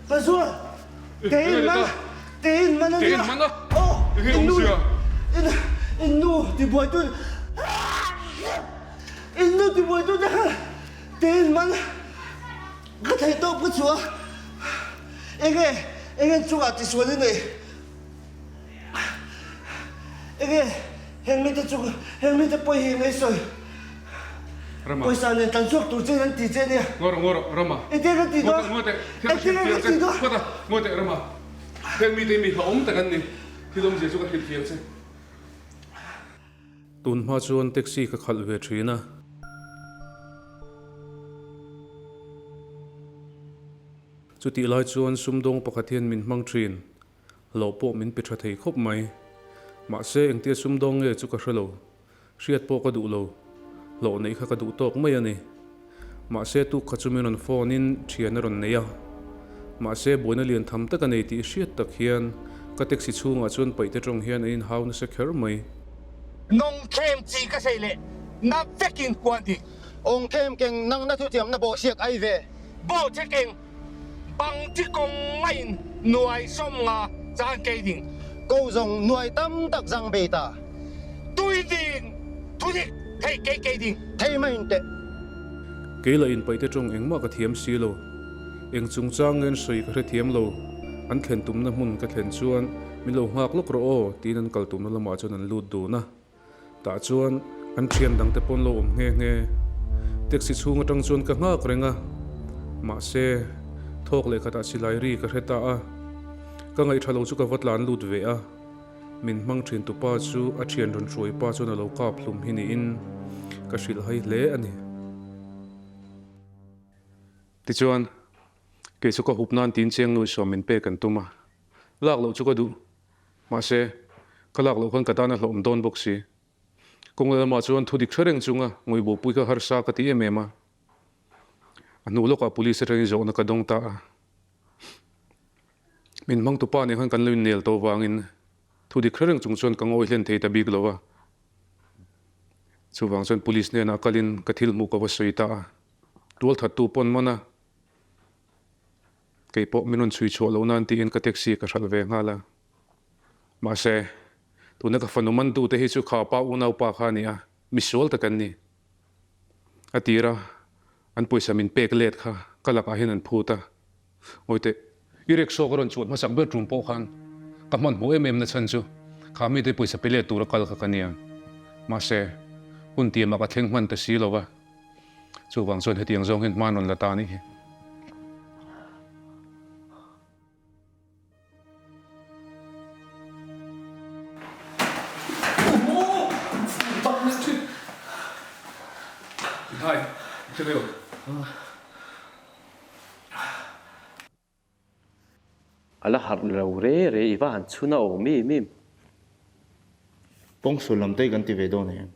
Pazual, Tein man, tein man a nia. Aw, in nu, in, in nu tibuaitu, in nu tibuaitu te kha tein man ka theih tawp ka chhuah a. Enge, enge chungah tisual i neih? Enge heng mite chu heng mite pawi hi enge i sawi? Rama. Pawisa nen tlan chhuak tur che in an ti che ania. Ngaw rawh, ngaw rawh, Rama. Engtin nge kan tih dawn? Ngaw teh, thil ka Engtin nge hrilhfiah kan tih che. dawn? Ngaw ta, ngaw teh Rama. Heng mite hi mi hlauhawm tak an ni. Thil awmzia chu ka hrilhfiah che. Tun hma chuan taxi ka khalh ve thin a. Chutih lai chuan sumdawng pakhat hian min hmang thin. Hlauh pawh min pe tha thei khawp mai. Mahse engtia sumdawng nge chu ka hre lo. Hriat pawh ka duh lo. Hlauh neih kha ka duh tawk mai a ni. Mahse tuk kha chu min rawn phone in thian a rawn nei a. Mahse buaina lian tham tak a nei tih hriat tak hian ka taxi chhungah chuan paihte tawng hian a inhau nasa kher mai. Nawng khem chi ka sei leh na vekin kuan ti. Awng khem keng nang na thutiam na bawhsiak ai ve. Bawh che keng bang chi kawng ngaiin nuai sawm nga chan kei ding. Ko zawng nuai tam tak zang bei ta. Tui ding thudik thei kei kei ding. Thei mai in teh. Kei lah inpaihte tawng engmah ka thiam si lo. Eng chungchang nge an sawi ka hrethiam lo. An thlen tumna hmun ka thlen chuan min lo nghak lawk rawh aw tiin an kal tumna lamah chuan an lut dun a. Tah chuan an thian dangte pawn lo awm nghe nghe. Taxi chhung atang chuan ka nghak reng a, mahse thawk leh khatah silai ri ka hre ta a. Ka ngaihṭha lo chu ka va tlan lut ve a, min hmang ṭhin tupa chu a thian rawn hruai pa chuan a lo kap hlum hi niin ka hrilh hai hle a ni. Tichuan, kei chu ka hup nan tiin chiang nuih sawm min pek an tum a, lak loh chu ka duh. Mahse, ka lak loh khan ka tan a hlawhawm dawn bawk si. Kawng lamah chuan thu dik hre reng chunga ngawihbawhpui kha harsa ka ti em em a. A hnu lawkah police atangin zawhna ka dawng ta a. Min hmangtupa nen khan kan lo innel tawh vangin thu dik hre reng chung chuan ka ngawi hlen thei ta bik lo a. Chuvang chuan police hnenah kalin ka thil hmuh ka va sawi ta a. Tualthattu pawn man a. Kei pawh min rawn chhui chhuah loh nan tiin ka taxi ka hralh ve nghal a. Mahse, tuna ka fanu mantute hi chu kha pa unaupa kha a ni a, misual tak an ni. A tir a, an pawisa min pek let kha ka lakah hian an phut a. Ngawite, i rickshaw ka rawn chuan hmasak ber tum pawh khan ka hmanhmawh em em na chhan chu kha mite pawisa pe let tura kal kha ka nia. Mahse, hun tiamah ka thleng hman ta si lo va. Chuvang chuan hetiang zawng hian hma rawn la ta a nih hi. A la harh lo re re i va han chhun a awm im im. Pawngsual lam te hi kan ti ve dawn em?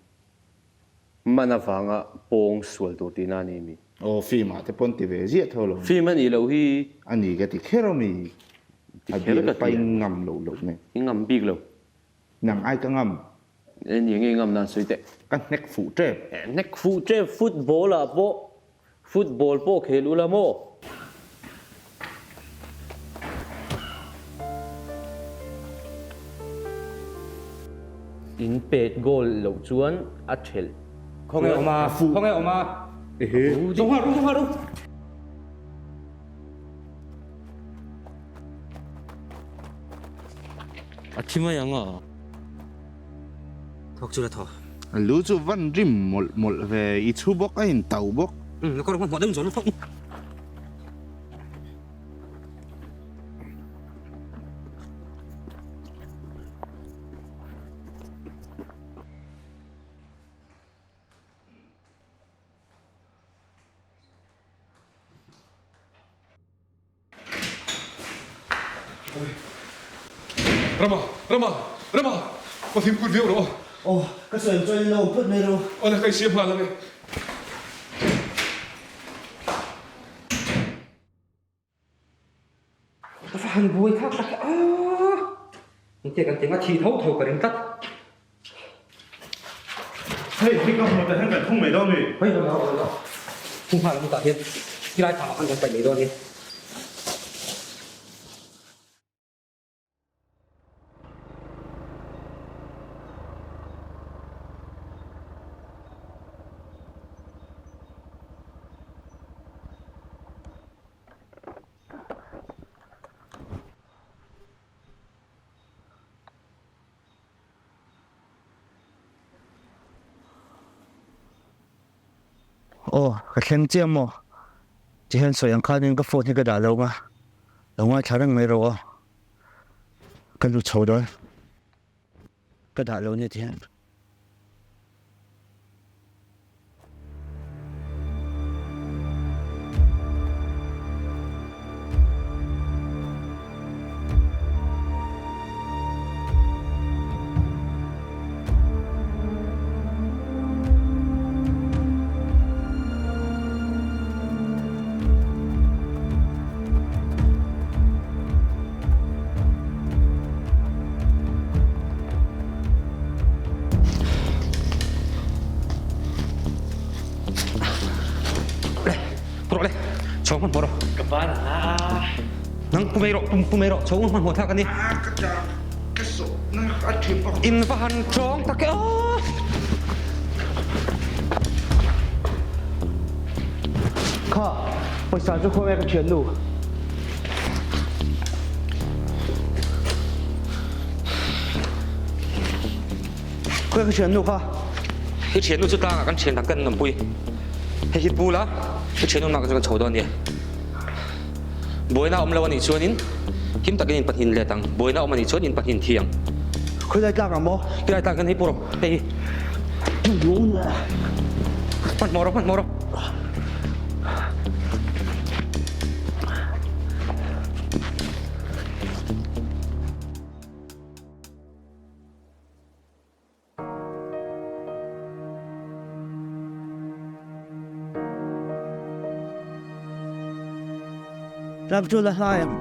Man avanga pawngsual tur tihna a ni mi? Aw film ah te pawn ti ve ziah tho lo. Film a nih loh hi. A ni ka ti kher a mi? Ti kher ka ti a. A bial pain ngam loh loh nen. I ngam bik lo. Nang ai ka ngam. E ni nge ngam nan sawi teh. Ka hnek fuh tep. Hnek fuh tep football ah pawh football pawh khel ula maw? In pet goal loh chuan a thelh. Khawnge awm a? Khawnge awm a? Ehe. Zawng nghal ru, zawng nghal ru. A thi mai ang a. Thawk chu la thaw. Lu chu van rim mawlh mawlh ve, i chhu bawk a in tau bawk. Umm, ka rawn hmanhmawh deuh zawh lutuk. Rama, Rama, Rama, ka fimkhur viau rawh. Aw, ka sawi ang chuan in lo awm phawt mai rawh. Awle, ka insiam nghal ang e. Ka va han buai thlak tak e aaa. Engtia kan tih ang a thi tho tho ka ring tlat. Hei hi ka hmu ta hian kan thung mai dawn mi. Hei lo lo lo. Thung nghal ang tah hian tilai thah ah khan kan paih mai dawn hi. Aw, ka thleng chiah maw? Ti hian sawi ang khanin ka phone hi ka dah lo nga, lo ngaithla reng mai rawh aw. Ka lut chho dawn. Ka dah lo nia ti hian. Le, rawh le, chho hmanhmawh rawh. Ka ban a. Nang pu mai rawh, pu mai rawh, chho hmanhmawh thlak a ni. Ka ta, ka sawhna a ṭhi bawk. In va han ṭawng tak e aw. Kha, pawisa chu khawnge ka ṭhiannu? Khawi ka thiannu kha? I thiannu chu tlangah kan thian dang kan awmpui. Hei hi pu la, i thiannu mah kan chho dawn nia. Buaina awm lo anih chuanin him takin in pahnin let ang, buaina awm anih chuan in pahnin thi ang. Khawi lai tlang ang maw? Khi lai tlang hian hei pu rawh, hei hi. Hmanhmawh rawh, hmanhmawh rawh. Tlang chu la hlai ang.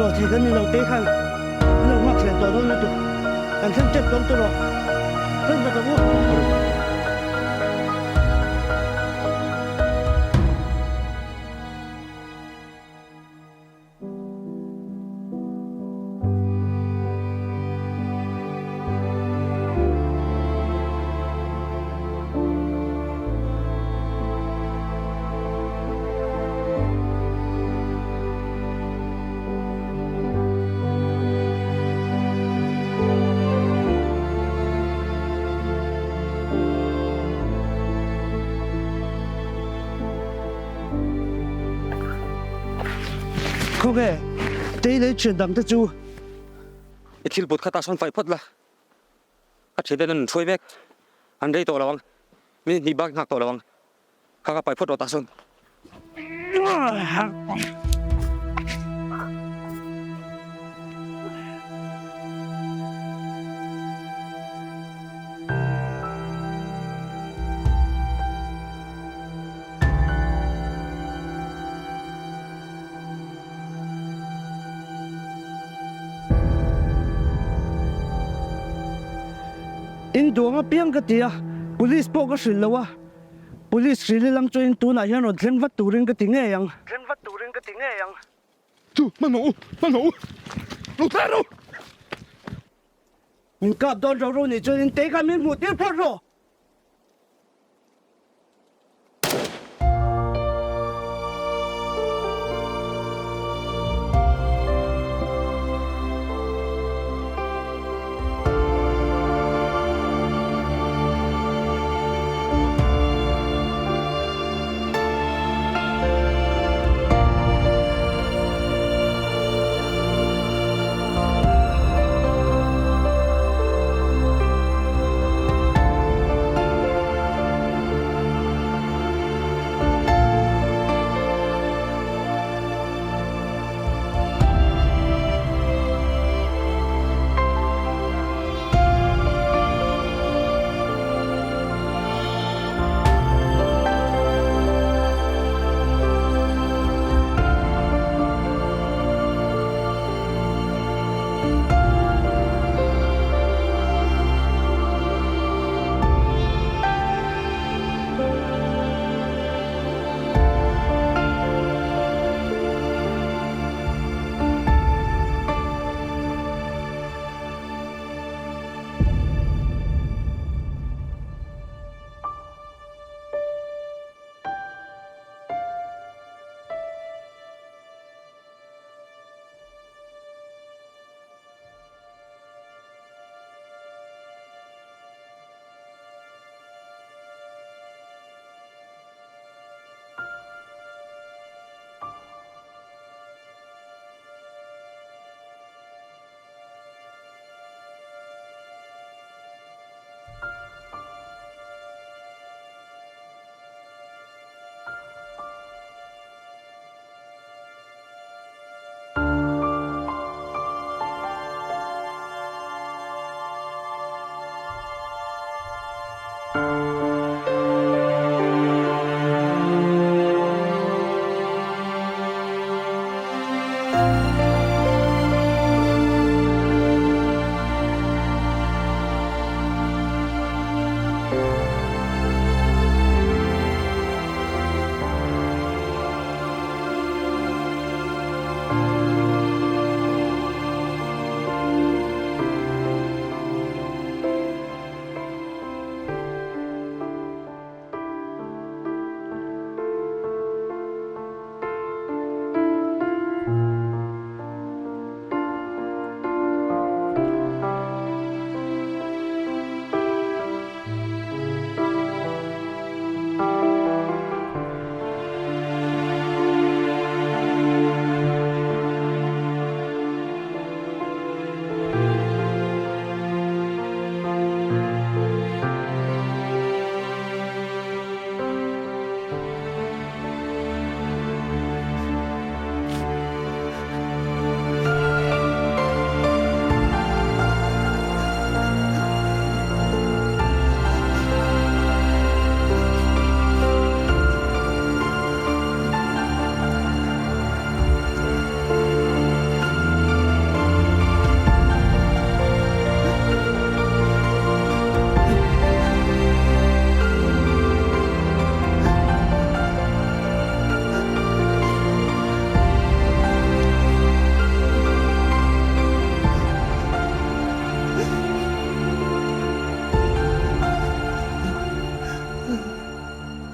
Chawl thei kan ni lo te khan an lo nghak thlen tawh dawn lutuk. Kan thleng tep tawng tawh rawh. Rem vat ang u. Khawnge tei lei thian dang te chu. I thil put kha ta sawn fai phawt la, a thian ten an rawn hruai vek, an rei tawh lo ang, minute hnih bak nghak tawh lo ang. Kha ka pai phawt rawh tah sawn. In duang apiang ka ti a, police pawh ka hrilh lo a. Police hrilh ilang chuan tunah hian rawn thleng vat turin ka ti ngei ang. Thleng vat turin ka ti ngei ang. Chu, hmanhmawh u, hmanhmawh u, lo tlar ru! Min kap dawn ro ro nih chuan in tei kha min hmuh tir phawt rawh.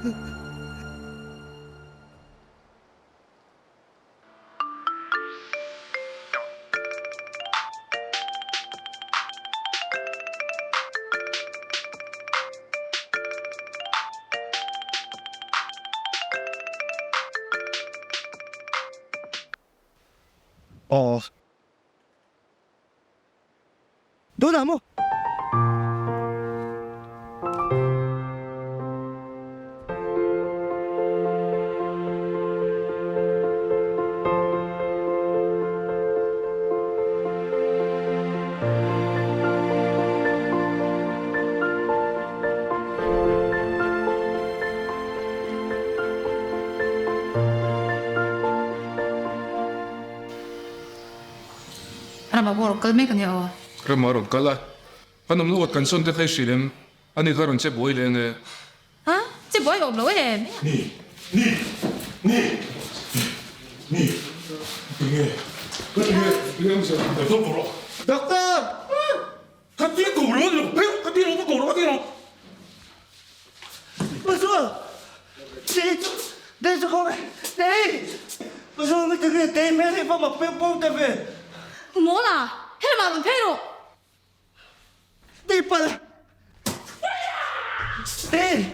Aw. Tunah maw? Rama pawh rawn kal mek a nia aw. Rama rawn kal a, kan awmna uat kan sawn te kha i hrilh em? Ani kha rawn che buai leh nge? Ha? Che buai awm lo em? Ni, ni, ni, ni, tinge, tinge, tinge awm se, doctor ko rawh. Doctor! Ka ti ko rawh lo, ka ti rawh, ka ko rawh, ka ti rawh. Pasua! Tei chu, tei chu khaw nge, tei! Pasua nge tinge tei hmel hi va mak peng pawng ta ve. Mawla, helamah rawn phei rawh. Tei pal! Tei!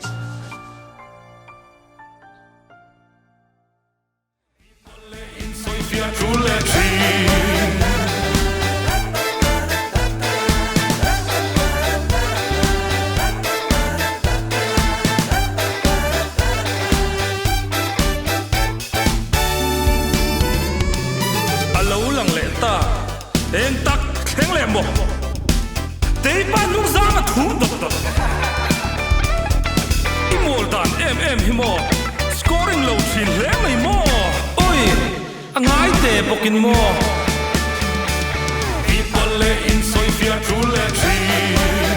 A lo lang leh ta, eng tak thleng leh maw? Teipa hnungzang a thum dawt dawt. I mawl dan em em hi maw? Scoring lo thin hle mai maw? Oi! A ngai te bawkin maw? People leh insawifiah tul leh thin.